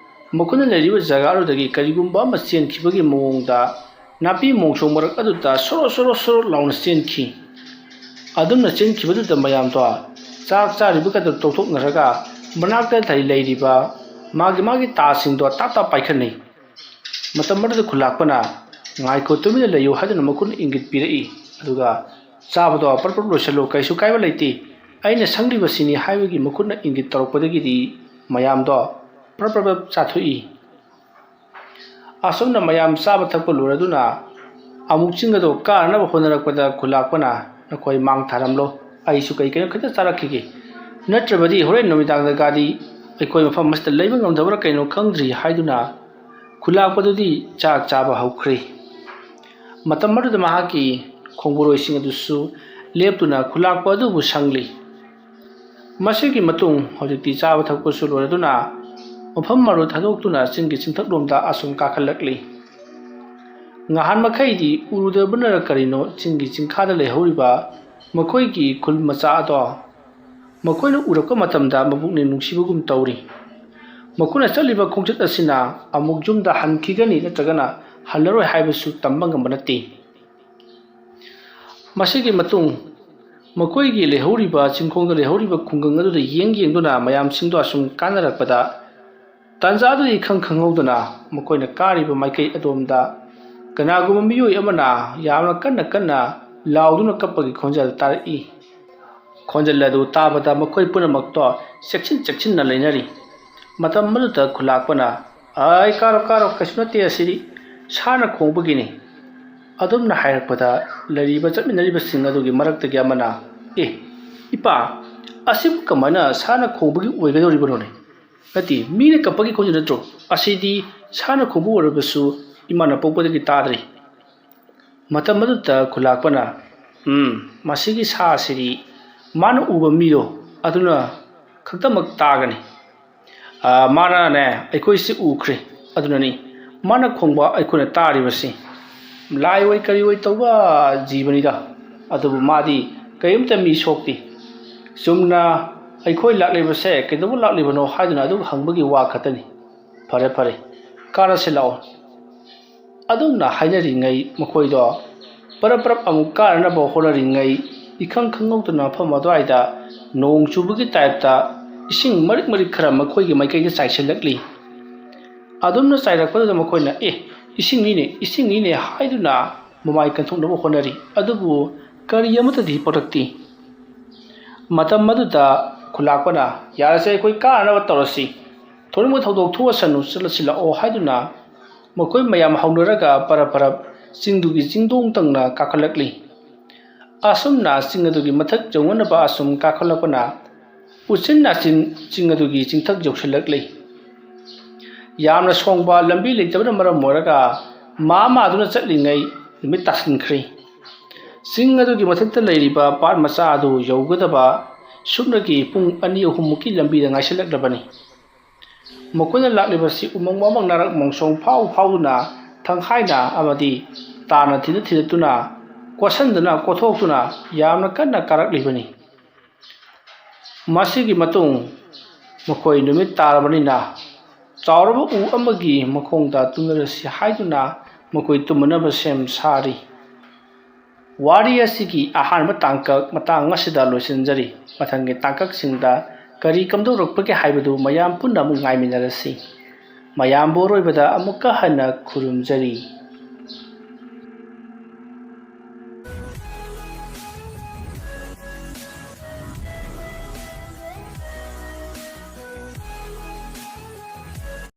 ꯃꯈꯣꯏꯅ ꯂꯩꯔꯤꯕ ꯖꯒꯥ ꯑꯗꯨꯗꯒꯤ ꯀꯔꯤꯒꯨꯝꯕ ꯑꯃ ꯆꯦꯟꯈꯤꯕꯒꯤ ꯃꯑꯣꯡꯗ ꯅꯥꯄꯤ ꯃꯣꯡꯁꯣꯡ ꯃꯔꯛ ꯑꯗꯨꯗ ꯁꯣꯔꯣ ꯁꯣꯔꯣ ꯁꯣꯔꯣ ꯂꯥꯎꯅ ꯆꯦꯟꯈꯤ꯫ ꯑꯗꯨꯝꯅ ꯆꯦꯟꯈꯤꯕꯗꯨꯗ ꯃꯌꯥꯝꯗꯣ ꯆꯥꯛ ꯆꯥꯔꯤꯕꯒꯗꯨ ꯇꯣꯛꯊꯣꯛꯅꯔꯒ ꯃꯅꯥꯛꯇ ꯂꯩ-, ꯂꯩꯔꯤꯕ ꯃꯥꯒꯤ ꯃꯥꯒꯤ ꯇꯥꯁꯤꯡꯗꯣ ꯇꯥꯞ ꯇꯥꯞ ꯄꯥꯏꯈꯠꯅꯩ꯫ ꯃꯇꯝ ꯑꯗꯨꯗ ꯈꯨꯂꯥꯛꯄꯅ, "ꯉꯥꯏꯈꯣ, ꯇꯨꯃꯤꯟꯅ ꯂꯩꯌꯨ" ꯍꯥꯏꯗꯨꯅ ꯃꯈꯨꯠꯅ ꯏꯪꯒꯤꯠ ꯄꯤꯔꯛꯏ꯫ ꯑꯗꯨꯒ, "ꯆꯥꯕꯗꯣ ꯄꯔꯞ ꯄꯔꯞ ꯂꯣꯏꯁꯤꯜꯂꯨ, ꯀꯩꯁꯨ ꯀꯥꯏꯕ ꯂꯩꯇꯦ, ꯑꯩꯅ ꯁꯪꯂꯤꯕꯁꯤꯅꯤ" ꯍꯥꯏꯕꯒꯤ ꯃꯈꯨꯠꯅ ꯏꯪꯒꯤꯠ ꯇꯧꯔꯛꯄꯗꯒꯤꯗꯤ ꯃꯌꯥꯝꯗꯣ ꯄꯔꯞ ꯄꯔꯞ ꯄꯔꯞ ꯆꯥꯊꯣꯛꯏ꯫ ꯑꯁꯨꯝꯅ ꯃꯌꯥꯝ ꯆꯥꯕ ꯊꯛꯄ ꯂꯣꯏꯔꯗꯨꯅ ꯑꯃꯨꯛ ꯆꯤꯡ ꯑꯗꯨ ꯀꯥꯅꯅꯕ ꯍꯣꯠꯅꯔꯛꯄꯗ ꯈꯨꯂꯥꯛꯄꯅ, ꯅꯈꯣꯏ ꯃꯥꯡ ꯊꯥꯔꯝꯂꯣ, ꯑꯩꯁꯨ ꯀꯩ ꯀꯩꯅꯣ ꯈꯤꯇ ꯆꯥꯔꯛꯈꯤꯒꯦ, ꯅꯠꯇ꯭ꯔꯕꯗꯤ ꯍꯣꯔꯦꯟ ꯅꯨꯃꯤꯗꯥꯡꯗꯒꯗꯤ ꯑꯩꯈꯣꯏ ꯃꯐꯝ ꯑꯁꯤꯗ ꯂꯩꯕ ꯉꯝꯗꯕ꯭ꯔꯥ ꯀꯩꯅꯣ ꯈꯪꯗ꯭ꯔꯤ" ꯍꯥꯏꯗꯨꯅ ꯈꯨꯂꯥꯛꯄꯗꯨꯗꯤ ꯆꯥꯛ ꯆꯥꯕ ꯍꯧꯈ꯭ꯔꯦ꯫ ꯃꯇꯝ ꯑꯗꯨꯗ ꯃꯍꯥꯛꯀꯤ ꯈꯣꯡꯕꯨꯔꯣꯏꯁꯤꯡ ꯑꯗꯨꯁꯨ ꯂꯦꯞꯇꯨꯅ ꯈꯨꯂꯥꯛꯄ ꯑꯗꯨꯕꯨ ꯁꯪꯂꯤ꯫ ꯃꯁꯤꯒꯤ ꯃꯇꯨꯡ ꯍꯧꯖꯤꯛꯇꯤ ꯆꯥꯕ ꯊꯛꯄꯁꯨ ꯂꯣꯏꯔꯗꯨꯅ ꯃꯐꯝ ꯑꯗꯨ ꯊꯥꯗꯣꯛꯇꯨꯅ ꯆꯤꯡꯒꯤ ꯆꯤꯡꯊꯛꯂꯣꯝꯗ ꯑꯁꯨꯝ ꯀꯥꯈꯠꯂꯛꯂꯤ꯫ ꯉꯍꯥꯟ ꯃꯈꯩꯗꯤ ꯎꯔꯨꯗꯕꯅꯔ ꯀꯔꯤꯅꯣ, ꯆꯤꯡꯒꯤ ꯆꯤꯡꯈꯥꯗ ꯂꯩꯍꯧꯔꯤꯕ ꯃꯈꯣꯏꯒꯤ ꯈꯨꯜ ꯃꯆꯥ ꯑꯗꯣ ꯃꯈꯣꯏꯅ ꯎꯔꯛꯄ ꯃꯇꯝꯗ ꯃꯄꯨꯛꯅꯤꯡ ꯅꯨꯡꯁꯤꯕꯒꯨꯝ ꯇꯧꯔꯤ꯫ ꯃꯈꯣꯏꯅ ꯆꯠꯂꯤꯕ ꯈꯣꯡꯆꯠ ꯑꯁꯤꯅ ꯑꯃꯨꯛ ꯌꯨꯝꯗ ꯍꯟꯈꯤꯒꯅꯤ ꯅꯠꯇ꯭ꯔꯒꯅ ꯍꯜꯂꯔꯣꯏ ꯍꯥꯏꯕꯁꯨ ꯇꯝꯕ ꯉꯝꯕ ꯅꯠꯇꯦ꯫ ꯃꯁꯤꯒꯤ ꯃꯇꯨꯡ ꯃꯈꯣꯏꯒꯤ ꯂꯩꯍꯧꯔꯤꯕ ꯆꯤꯡꯈꯣꯡꯗ ꯂꯩꯍꯧꯔꯤꯕ ꯈꯨꯡꯒꯪ ꯑꯗꯨꯗ ꯌꯦꯡ ꯌꯦꯡꯗꯨꯅ ꯃꯌꯥꯝꯁꯤꯡꯗꯣ ꯑꯁꯨꯝ ꯀꯥꯟꯅꯔꯛꯄꯗ, ꯇꯥꯟꯖꯥꯗꯨꯗ ꯏꯈꯪ ꯈꯪꯍꯧꯗꯅ ꯃꯈꯣꯏꯅ ꯀꯥꯔꯤꯕ ꯃꯥꯏꯀꯩ ꯑꯗꯣꯝꯗ ꯀꯅꯥꯒꯨꯝꯕ ꯃꯤꯑꯣꯏ ꯑꯃꯅ ꯌꯥꯝꯅ ꯀꯟꯅ ꯀꯟꯅ ꯂꯥꯎꯗꯨꯅ ꯀꯞꯄꯒꯤ ꯈꯣꯟꯖꯦꯜ ꯇꯥꯔꯛꯏ꯫ ꯈꯣꯟꯖꯦꯜ ꯑꯗꯨ ꯇꯥꯕꯗ ꯃꯈꯣꯏ ꯄꯨꯝꯅꯃꯛꯇꯣ ꯆꯦꯛꯁꯤꯟ ꯆꯦꯛꯁꯤꯟꯅ ꯂꯩꯅꯔꯤ꯫ ꯃꯇꯝ ꯑꯗꯨꯗ ꯈꯨꯂꯥꯛꯄꯅ, "ꯑꯩ ꯀꯥꯔꯣ ꯀꯥꯔꯣ, ꯀꯩꯁꯨ ꯅꯠꯇꯦ, ꯑꯁꯤꯗꯤ ꯁꯥꯅ ꯈꯣꯡꯕꯒꯤꯅꯤ" ꯑꯗꯨꯝꯅ ꯍꯥꯏꯔꯛꯄꯗ, ꯂꯩꯔꯤꯕ ꯆꯠꯃꯤꯟꯅꯔꯤꯕꯁꯤꯡ ꯑꯗꯨꯒꯤ ꯃꯔꯛꯇꯒꯤ ꯑꯃꯅ, "ꯑꯦ, ꯏꯄꯥ, ꯑꯁꯤꯕꯨ ꯀꯃꯥꯏꯅ ꯁꯥꯅ ꯈꯣꯡꯕꯒꯤ ꯑꯣꯏꯒꯗꯧꯔꯤꯕꯅꯣꯅꯦ? ꯅꯠꯇꯦ, ꯃꯤꯅ ꯀꯞꯄꯒꯤ ꯈꯣꯟꯖꯦꯜ ꯅꯠꯇ꯭ꯔꯣ? ꯑꯁꯤꯗꯤ ꯁꯥꯅ ꯈꯣꯡꯕ ꯑꯣꯏꯔꯕꯁꯨ ꯏꯃꯥꯅ ꯄꯣꯛꯄꯗꯒꯤ ꯇꯥꯗ꯭ꯔꯤ"꯫ ꯃꯇꯝ ꯑꯗꯨꯗ ꯈꯨꯂꯥꯛꯄꯅ, "ꯎꯝ, ꯃꯁꯤꯒꯤ ꯁꯥ ꯑꯁꯤꯗꯤ ꯃꯥꯅ ꯎꯕ ꯃꯤꯗꯣ ꯑꯗꯨꯅ ꯈꯛꯇꯃꯛ ꯇꯥꯒꯅꯤ꯫ ꯑꯥ, ꯃꯥꯅꯅꯦ ꯑꯩꯈꯣꯏꯁꯤ ꯎꯈ꯭ꯔꯦ, ꯑꯗꯨꯅꯅꯤ ꯃꯥꯅ ꯈꯣꯡꯕ ꯑꯩꯈꯣꯏꯅ ꯇꯥꯔꯤꯕꯁꯤ꯫ ꯂꯥꯏ ꯑꯣꯏ ꯀꯔꯤ ꯑꯣꯏ ꯇꯧꯕ ꯖꯤꯕꯅꯤꯗ, ꯑꯗꯨꯕꯨ ꯃꯥꯗꯤ ꯀꯔꯤꯝꯇ ꯃꯤ ꯁꯣꯛꯇꯦ꯫ ꯆꯨꯝꯅ ꯑꯩꯈꯣꯏ ꯂꯥꯛꯂꯤꯕꯁꯦ ꯀꯩꯗꯧꯕ ꯂꯥꯛꯂꯤꯕꯅꯣ ꯍꯥꯏꯗꯨꯅ ꯑꯗꯨꯝ ꯍꯪꯕꯒꯤ ꯋꯥ ꯈꯛꯇꯅꯤ꯫ ꯐꯔꯦ ꯐꯔꯦ, ꯀꯥꯔꯁꯤ ꯂꯥꯛꯑꯣ"꯫ ꯑꯗꯨꯝꯅ ꯍꯥꯏꯅꯔꯤꯉꯩ ꯃꯈꯣꯏꯗꯣ ꯄꯔꯞ ꯄꯔꯞ ꯑꯃꯨꯛ ꯀꯥꯔꯅꯕ ꯍꯣꯠꯅꯔꯤꯉꯩ, ꯏꯈꯪ ꯈꯪꯍꯧꯗꯅ ꯃꯐꯝ ꯑꯗꯨꯋꯥꯏꯗ ꯅꯣꯡ ꯆꯨꯕꯒꯤ ꯇꯥꯏꯞꯇ ꯏꯁꯤꯡ ꯃꯔꯤꯛ ꯃꯔꯤꯛ ꯈꯔ ꯃꯈꯣꯏꯒꯤ ꯃꯥꯏꯀꯩꯗ ꯆꯥꯏꯁꯤꯜꯂꯛꯂꯤ꯫ ꯑꯗꯨꯝꯅ ꯆꯥꯏꯔꯛꯄꯗꯨꯗ ꯃꯈꯣꯏꯅ, "ꯑꯦ, ꯏꯁꯤꯡꯅꯤꯅꯦ, ꯏꯁꯤꯡꯅꯤꯅꯦ" ꯍꯥꯏꯗꯨꯅ ꯃꯃꯥꯏ ꯀꯟꯊꯣꯛꯅꯕ ꯍꯣꯠꯅꯔꯤ꯫ ꯑꯗꯨꯕꯨ ꯀꯔꯤ ꯑꯃꯠꯇꯗꯤ ꯄꯣꯔꯛꯇꯦ꯫ ꯃꯇꯝ ꯑꯗꯨꯗ ꯈꯨꯂꯥꯛꯄꯅ, "ꯌꯥꯔꯁꯦ, ꯑꯩꯈꯣꯏ ꯀꯥꯅꯅꯕ ꯇꯧꯔꯁꯤ꯫ ꯊꯣꯏꯗꯣꯛꯄ ꯊꯧꯗꯣꯛ ꯊꯣꯛꯑꯁꯅꯨ, ꯆꯠꯂꯁꯤ ꯂꯥꯛꯑꯣ" ꯍꯥꯏꯗꯨꯅ ꯃꯈꯣꯏ ꯃꯌꯥꯝ ꯍꯧꯅꯔꯒ ꯄꯔꯞ ꯄꯔꯞ ꯆꯤꯡꯗꯨꯒꯤ ꯆꯤꯡꯗꯣꯡ ꯇꯪꯅ ꯀꯥꯈꯠꯂꯛꯂꯤ꯫ ꯑꯁꯨꯝꯅ ꯆꯤꯡ ꯑꯗꯨꯒꯤ ꯃꯊꯛ ꯌꯧꯅꯅꯕ ꯑꯁꯨꯝ ꯀꯥꯈꯠꯂꯛꯄꯅ ꯎꯆꯤꯟ ꯅꯥꯆꯤꯟ ꯆꯤꯡ ꯑꯗꯨꯒꯤ ꯆꯤꯡꯊꯛ ꯌꯧꯁꯤꯜꯂꯛꯂꯤ꯫ ꯌꯥꯝꯅ ꯁꯣꯡꯕ ꯂꯝꯕꯤ ꯂꯩꯇꯕꯅ ꯃꯔꯝ ꯑꯣꯏꯔꯒ ꯃꯥ ꯃꯥꯗꯨꯅ ꯆꯠꯂꯤꯉꯩ ꯅꯨꯃꯤꯠ ꯇꯥꯁꯤꯟꯈ꯭ꯔꯦ꯫ ꯆꯤꯡ ꯑꯗꯨꯒꯤ ꯃꯊꯛꯇ ꯂꯩꯔꯤꯕ ꯄꯥꯠ ꯃꯆꯥ ꯑꯗꯨ ꯌꯧꯒꯗꯕ ꯁꯨꯞꯅꯒꯤ ꯄꯨꯡ ꯑꯅꯤ ꯑꯍꯨꯝꯃꯨꯛꯀꯤ ꯂꯝꯕꯤꯗ ꯉꯥꯏꯁꯤꯜꯂꯛꯂꯕꯅꯤ꯫ ꯃꯈꯣꯏꯅ ꯂꯥꯛꯂꯤꯕꯁꯤ ꯎꯃꯪ ꯋꯥꯃꯪ ꯅꯥꯔꯛ ꯃꯣꯡꯁꯣꯡ ꯐꯥꯎ ꯐꯥꯎꯗꯨꯅ ꯊꯪꯈꯥꯏꯅ ꯑꯃꯗꯤ ꯇꯥꯅ ꯊꯤꯟꯗ ꯊꯤꯟꯗꯠꯇꯨꯅ ꯀꯣꯠꯁꯟꯗꯨꯅ ꯀꯣꯠꯊꯣꯛꯇꯨꯅ ꯌꯥꯝꯅ ꯀꯟꯅ ꯀꯥꯔꯛꯂꯤꯕꯅꯤ꯫ ꯃꯁꯤꯒꯤ ꯃꯇꯨꯡ ꯃꯈꯣꯏ ꯅꯨꯃꯤꯠ ꯇꯥꯔꯕꯅꯤꯅ ꯆꯥꯎꯔꯕ ꯎ ꯑꯃꯒꯤ ꯃꯈꯣꯡꯗ ꯇꯨꯝꯅꯔꯁꯤ ꯍꯥꯏꯗꯨꯅ ꯃꯈꯣꯏ ꯇꯨꯝꯅꯅꯕ ꯁꯦꯝ ꯁꯥꯔꯤ꯫ ꯋꯥꯔꯤ ꯑꯁꯤꯒꯤ ꯑꯍꯥꯟꯕ ꯇꯥꯡꯀꯛ ꯃꯇꯥꯡ ꯑꯁꯤꯗ ꯂꯣꯏꯁꯤꯟꯖꯔꯤ꯫ ꯃꯊꯪꯒꯤ ꯇꯥꯡꯀꯛꯁꯤꯡꯗ ꯀꯔꯤ ꯀꯝꯗꯧꯔꯛꯄꯒꯦ ꯍꯥꯏꯕꯗꯨ ꯃꯌꯥꯝ ꯄꯨꯟꯅ ꯑꯃꯨꯛ ꯉꯥꯏꯃꯤꯟꯅꯔꯁꯤ꯫ ꯃꯌꯥꯝꯕꯨ ꯑꯔꯣꯏꯕꯗ ꯑꯃꯨꯛꯀ ꯍꯟꯅ ꯈꯨꯔꯨꯝꯖꯔꯤ꯫